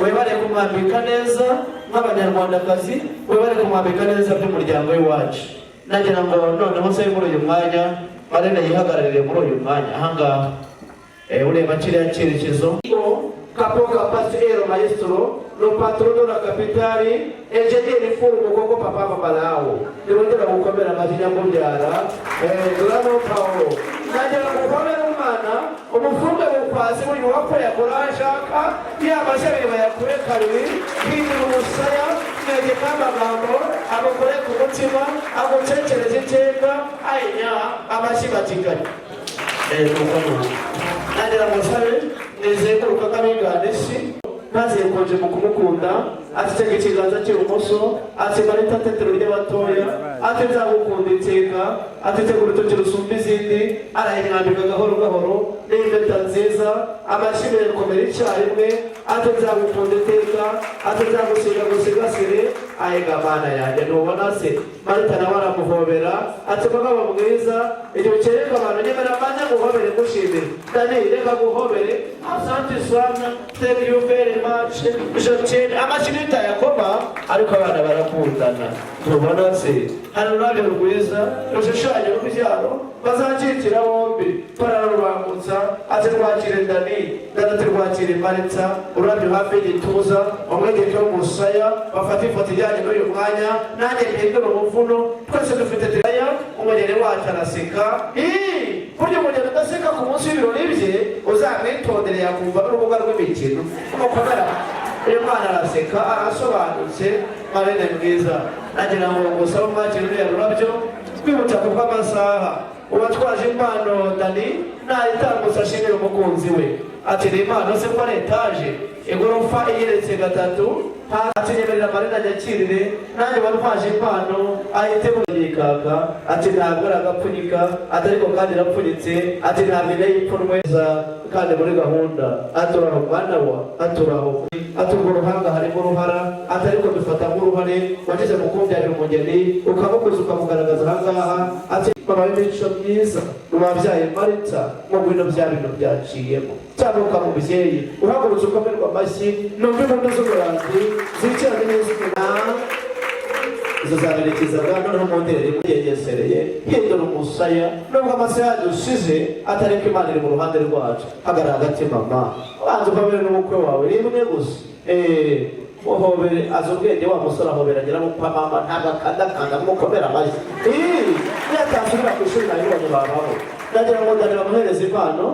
webare kumwambika neza nk'abanyarwandakazi, webare kumwambika neza by'umuryango w'iwacu. Nagira ngo noneho se muri uyu mwanya marraine yihagararire muri uyu mwanya ahangaha. Ureba kiriya cyerekezo. Capo capace ero maestro lo patrono la capitale engineer furbo koko papa babalao. Nirongera gukomera amashyi nyakubyara Durano Paulo. Nagira ngo ukomere umwana, umufunge bukwasi, buri wapfa yakora aho ashaka, ya mashyi abiri bayakure kabiri, hindura umusaya, mwegeka amagambo agukore ku mutima, agucekereze iteka ayinya amashyi batiganye. Nuko nuko nagira ngo nsabe nizenguruka nk'abigana isi maze konje mu kumukunda. Atitega ikiganza cy'ibumoso, ati marita tetero ry'abatoya, ati nzagukunda iteka, atitega urutoki rusumba izindi, arayimwambika gahoro gahoro n'impeta nziza. Amashyi komera icyarimwe. Ati nzagukunda iteka, ati nzagusiga gusigasire. Ayiga mana yanjye, ntubona se? Marita nawe aramuhobera, ati mugabo mwiza, igihe ukereka abantu nyemera mbanze nguhobere ngushimire. Dani, reka guhobere. Asante sana, thank you very much, je t'aime. Amashyi nitayakoma, ariko abana barakundana, ntubona se? Hari ururabyo rwiza rushushanya urubyaro bazakikira bombi, bararubangutsa. Ati rwakire Dani, Dani ati rwakire Maritsa. Ururabyo hafi y'igituza, umwegeke w'umusaya, bafata ifoto ijyanye n'uyu mwanya. Nanjye mpindura umuvuno, twese dufite tiraya. Umugeni wacu araseka. Ii, burya umugeni udaseka ku munsi w'ibirori bye uzamwitondere, yakumva n'urubuga rw'imikino. Umukomera, uyu mwana araseka, arasobanutse. Marraine mwiza, nagira ngo ngusabe umwakire uriya rurabyo, twibutsa ku bw'amasaha. Uwatwaje impano Dani nayitambutse ashimira umukunzi we. Ati ni impano se ko ari etaje, igorofa igeretse gatatu? Ati nyemerera marina nyakirire nanjye wantwaje impano ahite yikaka. Ati ntabwo ari agapfunyika, ati ariko kandi irapfunyitse. Ati ntabwo inteye ipfunwe kandi muri gahunda. Ati uraho mwana wa, ati uraho. Ati urwo ruhanga harimo uruhara, ati ariko dufata nk'uruhare wagize mu kumbyarira umugeni, ukamukuza, ukamugaragaza ahangaha. Ati mama w'imico myiza, wabyaye Marita ngo ngwino, bya bintu byaciyemo. Tambuka mubyeyi, uhagurutse ukomerwa amashyi, numva impundu z'umuranzi zicaranye n'iz'umunani izo zaberekezaga. Noneho mu nterere mugengesereye, hindura umusaya nubwo amasaha yadushize, atari ko Imana iri mu ruhande rwacu. Hagarara hagati mama, banza uhobere n'umukwe wawe rimwe gusa. Uhobere, azi ubwenge wa musore, ahobera nyiramukwa mama, ntabwo akandakanda, mukomera amashyi. Niyo atasubira ku ishuri nabibonye babaho. Ndagira ngo Dani bamuhereze impano.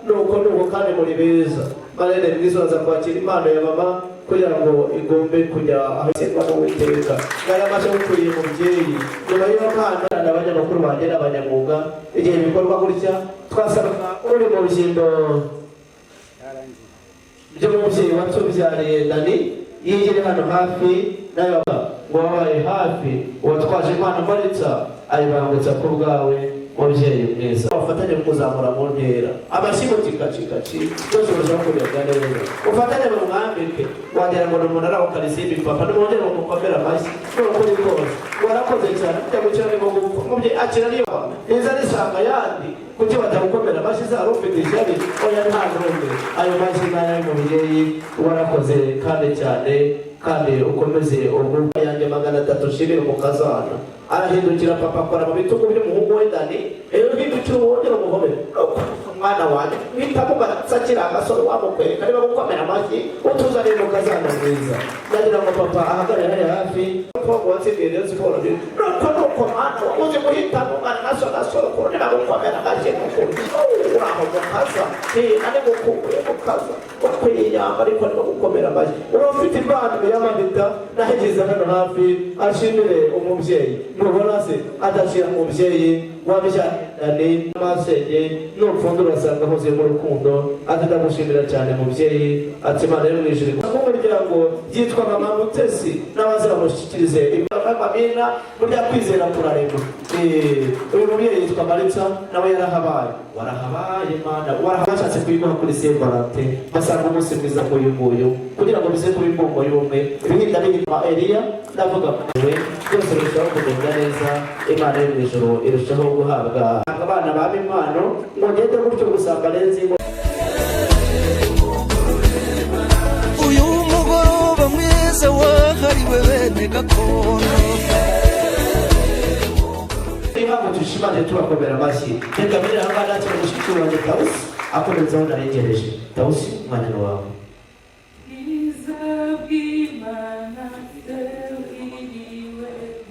Nuko nuko kandi muri beza. Marene mwiza, uraza kwakira impano ya mama kugira ngo igombe kujya aho isengwa n'Uwiteka. Ngaya amashyi ukuriye mubyeyi. Nyuma y'iyo mpano, abanyamakuru banjye n'abanyamwuga, igihe bikorwa gutya twasabwa uri mu rugindo by'umubyeyi watubyariye Dani yigire hano hafi nawe ngo wabaye hafi. Uwatwaje impano Maritsa ayibangutsa ku bwawe mubyeyi mwiza, bafatanye kuzamura mu ntera. Amashyi mu kikacikaci byose urushaho kugenda neza. Ufatanye mu mwambike, wagira ngo ni umunara wa Karisimbi. Papa, nimwongere mumukomere amashyi. Ni ukuri kose warakoze cyane. Kujya gukira ni gupfa mubyeyi, akira niba riza risanga ayandi. Kuki batagukomera amashyi? Zari ufite ishyari? Oya, nta n'umwe. Ayo mashyi ni ay'umubyeyi, warakoze kandi cyane, kandi ukomeze ubwo yanjye 300. Nshimire umukazana. Arahindukira papa, akora mu bitugu by'umuhungu we Dani. Rero hindukira wongere umuhobere mwana wanjye, uhita mugasakira agasore wamukwereka niba gukomera amashyi utuzaniye umukazana mwiza. Ndagira ngo papa ahagarare hariya hafi. Umukobwa watsindiye Rayon Sports, nuko nuko mwana wa uzi guhitamo umwana naso nasoro niba gukomera amashyi nukuri uraho mukaza nani gukumbuye mukaza ukwiye inyamba, ariko niba gukomera amashyi uba ufite impano y'amahita nahigeze hano hafi ashimire umubyeyi. Ntubona se adashira umubyeyi wabyaranye amasenge nupfunda urasanga huzuyemo urukundo. Ati ndamushimira cyane mubyeyi. Ati Imana yo mu ijuru nk'umuryango yitwa mama Mutesi n'abaza bamushyikirize amamina. Burya kwizera kurarema. Uyu mubyeyi yitwa Maritsa, nawe yarahabaye. Warahabaye Mana, warahabaye. Bashatse kuyiguha kuri Saint Valentin, basanga umunsi mwiza nk'uyu nguyu kugira ngo bize kuba imbumbo y'ubumwe. Ibihinda bihima Eliya, ndavuga we byose birushaho kugenda neza. Imana yo mu ijuru irushaho guhabwa abana baba impano ngo ngende gutyo gusa mbarenze ingo. Uyu mugoroba mwiza wahariwe bene gakondo. Impamvu dushimane tubakomera amashyi, reka mbere aha ngaha nakira mushiki wanjye Tawusi akomerezaho narengereje. Tawusi, umwanya ni wawe. Bwiza bw'Imana bwiriweho,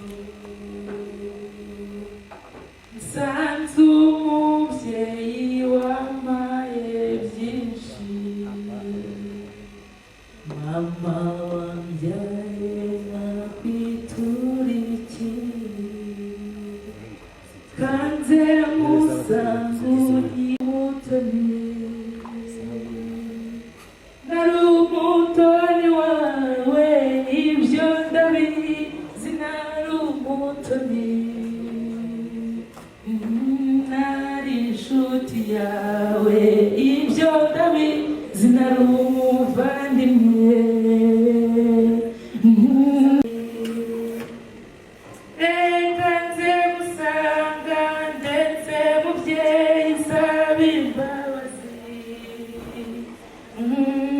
nsanze umubyeyi wampaye byinshi, mama wambyaye nakwitura iki? Kanze musangu mutoni, nari umutoni wawe, ibyo ndabizi, nari umutoni, nari inshuti yawe, ibyo ndabizi, nari umuvandimwe. Reka nze gusanga ndetse mubyeyi nsaba imbabazi,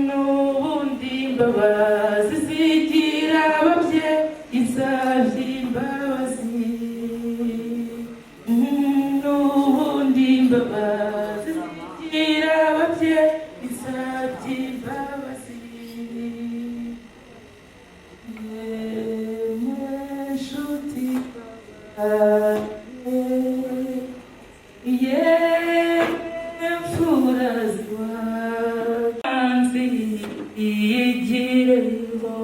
n'ubundi imbabazi zigira ababyeyi, nsabye imbabazi, n'ubundi imbabazi zigira ababyeyi, nsabye imbabazi. Yemwe nshuti yemwe mfura ziwanze yigireho.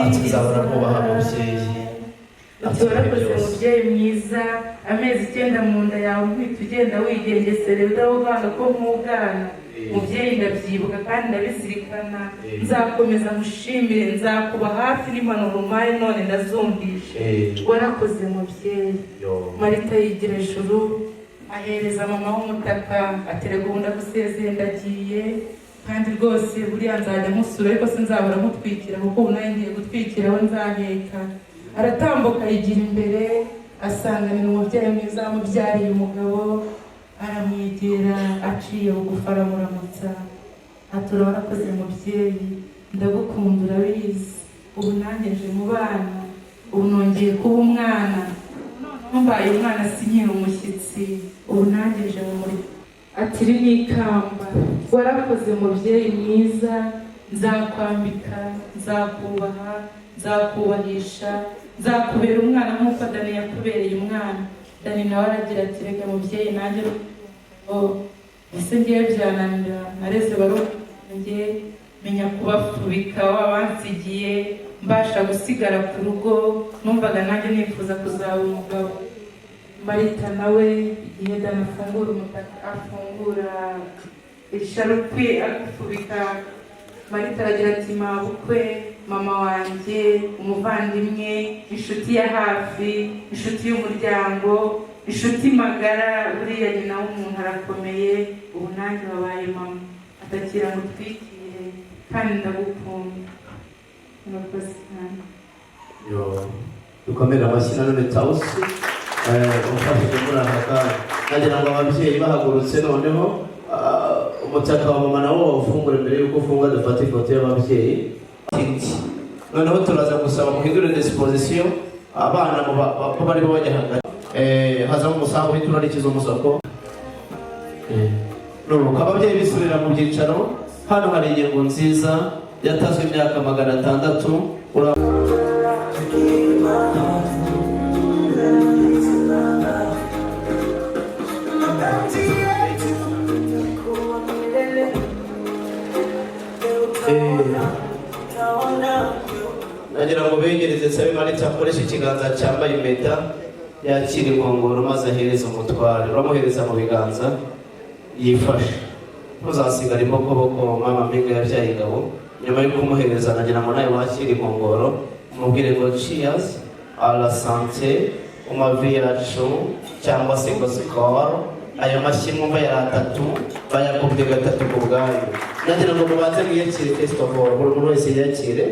Ati nzahora nkubaha mubyeyi. Ati warakoze mubyeyi mwiza, amezi 9 mu nda yawe uhita ugenda wigengeserera udahuganga ko nk'ubwana. Mubyeyi ndabyibuka kandi ndabizirikana, nzakomeza mushimire, nzakuba hafi n'impanuro umpaye none ndazumvishe. Warakoze mubyeyi. Marita yigira ejuru ahereza mama w'umutaka, aterega ubu ndagusezeye ndagiye, kandi rwose buriya nzajya nkusura ariko sinzahora nkutwikira kuko ubu nawe ngiye gutwikira aho nzaheka. Aratambuka yigira imbere asanganira umubyeyi mwiza wamubyariye umugabo, aramwegera aciye bugufi aramuramutsa, atura warakoze mubyeyi, ndagukunda urabizi, ubu nanjye nje mu bana, ubu nongeye kuba umwana, noneho mbaye umwana sinkiri umushyitsi, ubu nanjye nje mu muryango. Ati iri ni ikamba, warakoze mubyeyi mwiza, nzakwambika, nzakubaha, nzakubahisha, nzakubera umwana nk'uko Dani yakubereye umwana. Dani nawe aragira ati reka mubyeyi nanjye ese ngiye byananira, nareze barunge menya kubafubika wabansigiye, mbasha gusigara ku rugo, numvaga nanjye nifuza kuzaba umugabo. Marita nawe igihe Dani afungura umutaka, afungura isharupe agufubika, Marita aragira ati mabukwe, mama wanjye, umuvandimwe, inshuti ya hafi, inshuti y'umuryango, inshuti magara, buriya nyina w'umuntu arakomeye, ubu nanjye wabaye mama, atakira ngo utwikire kandi ndagukunda. Murakoze cyane. Yo, dukomere amashyi nanone Tawusi umfashije muri aka kanya. Nagira ngo ababyeyi bahagurutse noneho umutaka wa mama nawo wawufungure mbere y'uko ufunga, dufate ifoto y'ababyeyi. Noneho turaza gusaba muhindure disposition, abana bo barimo bajya hagati, hazamo umusango uhita unarikiza umusoko. Nuko ababyeyi bisubira mu byicaro. Hano hari ingingo nziza yatazwe imyaka 600. Nagira ngo begereze nsabe Marita akoreshe ikiganza cyambaye impeta, yakira inkongoro maze ahereze umutware. Uramuhereza mu biganza yifashe, ntuzasigara imbokoboko. Mama mpinga yabyaye ingabo. Nyuma yo kumuhereza, nagira ngo nawe wakire inkongoro, umubwire ngo cheers à la santé, umavi yacu, cyangwa se ngo Skol. Ayo mashyi mwumva yari atatu, bayakubye gatatu ku bwayo. Nagira ngo mubanze mwiyakire first of all, buri muntu wese yiyakire.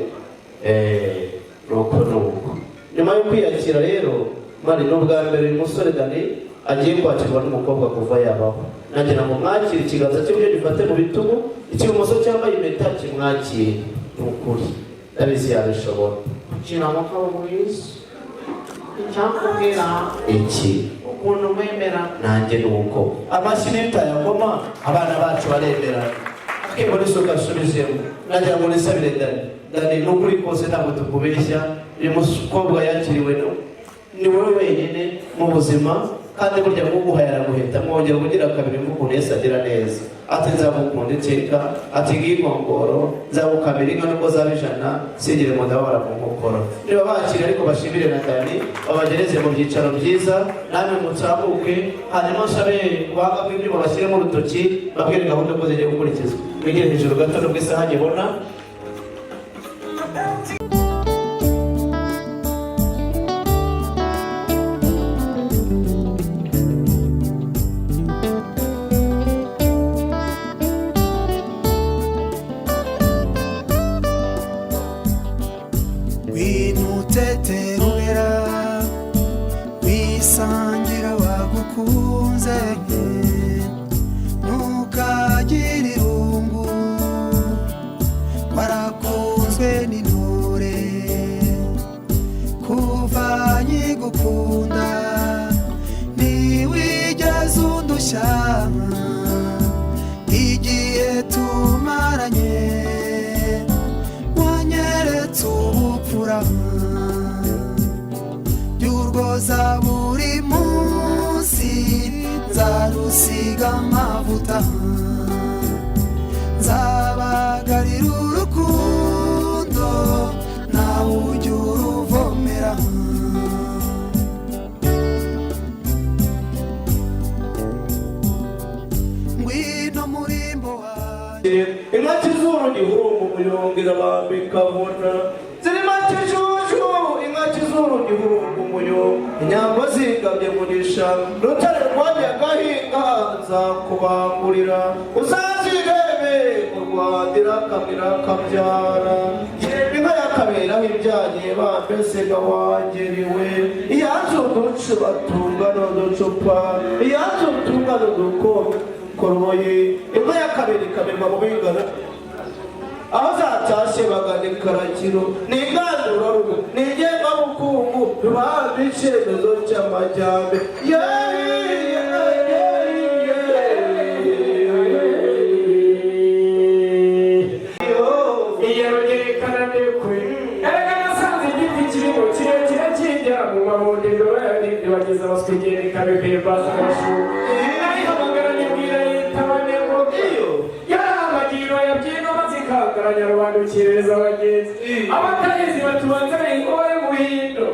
Nuko nuko nyuma yo kwiyakira rero, mari ni ubwa mbere uyu musore Dani agiye kwakirwa n'umukobwa kuva yabaho. Nagira ngo mwakire, ikiganza cy'iburyo gifate mu bitugu, icy'ibumoso cyambaye impeta kimwakire. Ni ukuri ndabizi yabishobora. Kugira umugabo mwiza, icyakubwira iki ukuntu mwemera. Nanjye ni uko. Amashyi niyo utayakoma, abana bacu baremera. Akibona isuka asubizemo. Nagira ngo nisabire Dani. Dani, ni ukuri kose ntabwo tukubeshya, uyu mukobwa yakiriwe ni wowe wenyine mu buzima, kandi burya nguguhaye araguheta, mwongera kugira kabiri. Ukuntu Yesu agira neza! Ati nzagukunda iteka, ati ngiyi inkongoro, nzagukamira inka nubwo zaba 100, singire mu ndababara mu nkokora. Niba bakira ariko bashimire na Dani, babagereze mu byicaro byiza, namwe mutsamuke. Hanyuma nsabe ubuhanga bw'ibyuma bashyiremo urutoki, babwire gahunda ko zigiye gukurikizwa. Mwigire hejuru gato nubwo isaha nyibona. Winuteterura wisangira wagukunze, ntukagire irungu, warakunzwe n'intore. Kuva nkigukunda ntiwigeze undushya, igihe tumaranye wanyeretse ubupfura by'urwoza. Buri munsi nzarusiga amavuta, nzabagarira urukundo nawe. Kirere inka kizuru gihurungu umuyonga irabambika vuna zirimo kijuju inka kizuru gihurungu umuyonga inyambo zigabye mugisha rutare rwajya gahinga nzakubangurira uzazirebe mu Rwanda irakamira kabyara inka yakaberaho ibyagiye bambesega wangeriwe iyanzu uducu batunga n'uducupa iyanzu utunga n'udukombe koroboyi inka ya kabiri ikamirwa mu bingana aho zatashye bagana ikarakiro ni ingandurarugo ni ingengabukungu rubanda icyemezo cy'amajyambere Iyo rugerekana ndekwe erega nasanze igiti kirimo kirekire kijya mu mabundi bageze abaswigera ikabihimbaza amashuri nayihamagara nyibwira yitaba nego yaramagiro yabyino maze ikahagaranya rubanda ukireza abagenzi abatayizi batubanza inkuba y'ubuhindo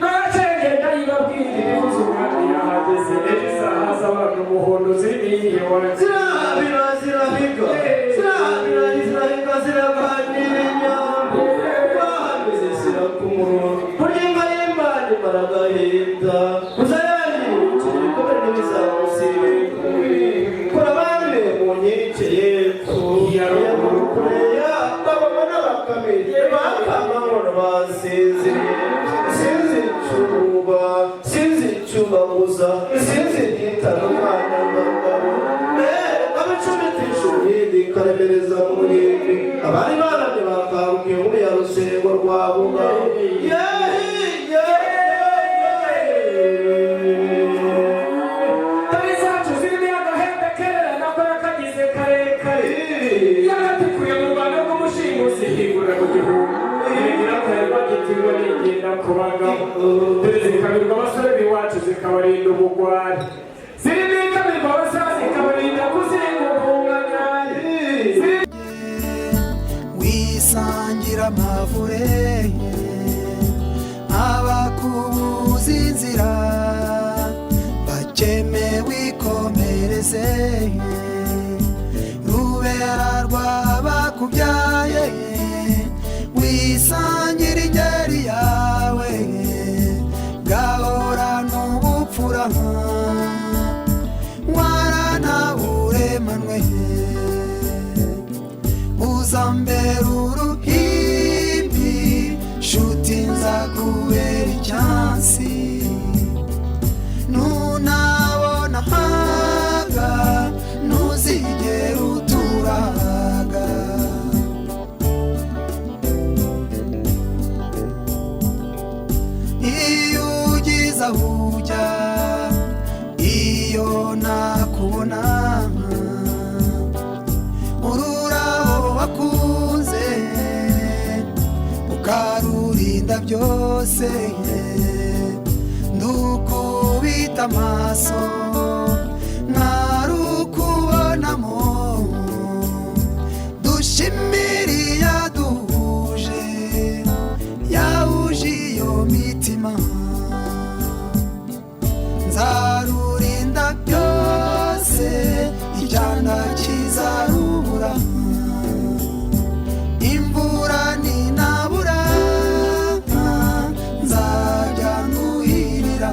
nacengenda yibabwira ibibuze umwami yahageze ejo isaha z'abantu umuhondo zirimo zirabira zirahiga zirabira zirahiga ziraganira inyambo bahamize zishyira ku murongo burya inka y'Imana imara agahinda uzayangirukire ibikomere ntibizamusibe ku mubiri kora abandi mu nkike y'epfo ya ruguru kure ya babona n'abakame bakamahoro basinziriye sinzi icuba sinzi icubabuza sinzi igitana umwana w'abagabo abacumitisha ubuhindi ikaremereza mu buhindi abari baramye bakanguye muri ya rusengo rwa bugabo Dore zacu zirimo agahembe kerera nako yakagize karekare yaratikuye mu Rwanda rw'umushimusi higura mu gihumbi irigira akarerwa gitirwa nigenda ku bagabo dore zikamirwa abasore b'iwacu zikabarinda ubugwari zirimo ikamirwa abasaza zikabarinda kuzingungunganya wisangira amavure abakubuza inzira bakeme wikomereze rubera rwabakubyaye wisangira ingeri yawe gahora n'ubupfura waranaburemanwe uzambera uruhimbi shuti nzakubera icyansi nunabona haga ntuzigera uturaga iyo ugize aho ujya iyo nakubona ururabo wakunze ukarurinda byose ndukubita amaso ntarukubonamo dushimire iyaduhuje yahuje iyo mitima nzarurinda byose icyana kizarubura imvura ninabura nzajya nguhirira.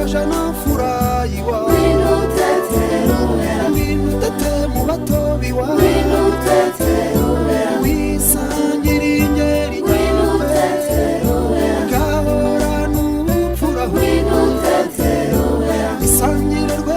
Databuja na mfura iwawe. Ngwino utetere uwera. Ngwino utete mu bato b'iwawe. Ngwino utetere.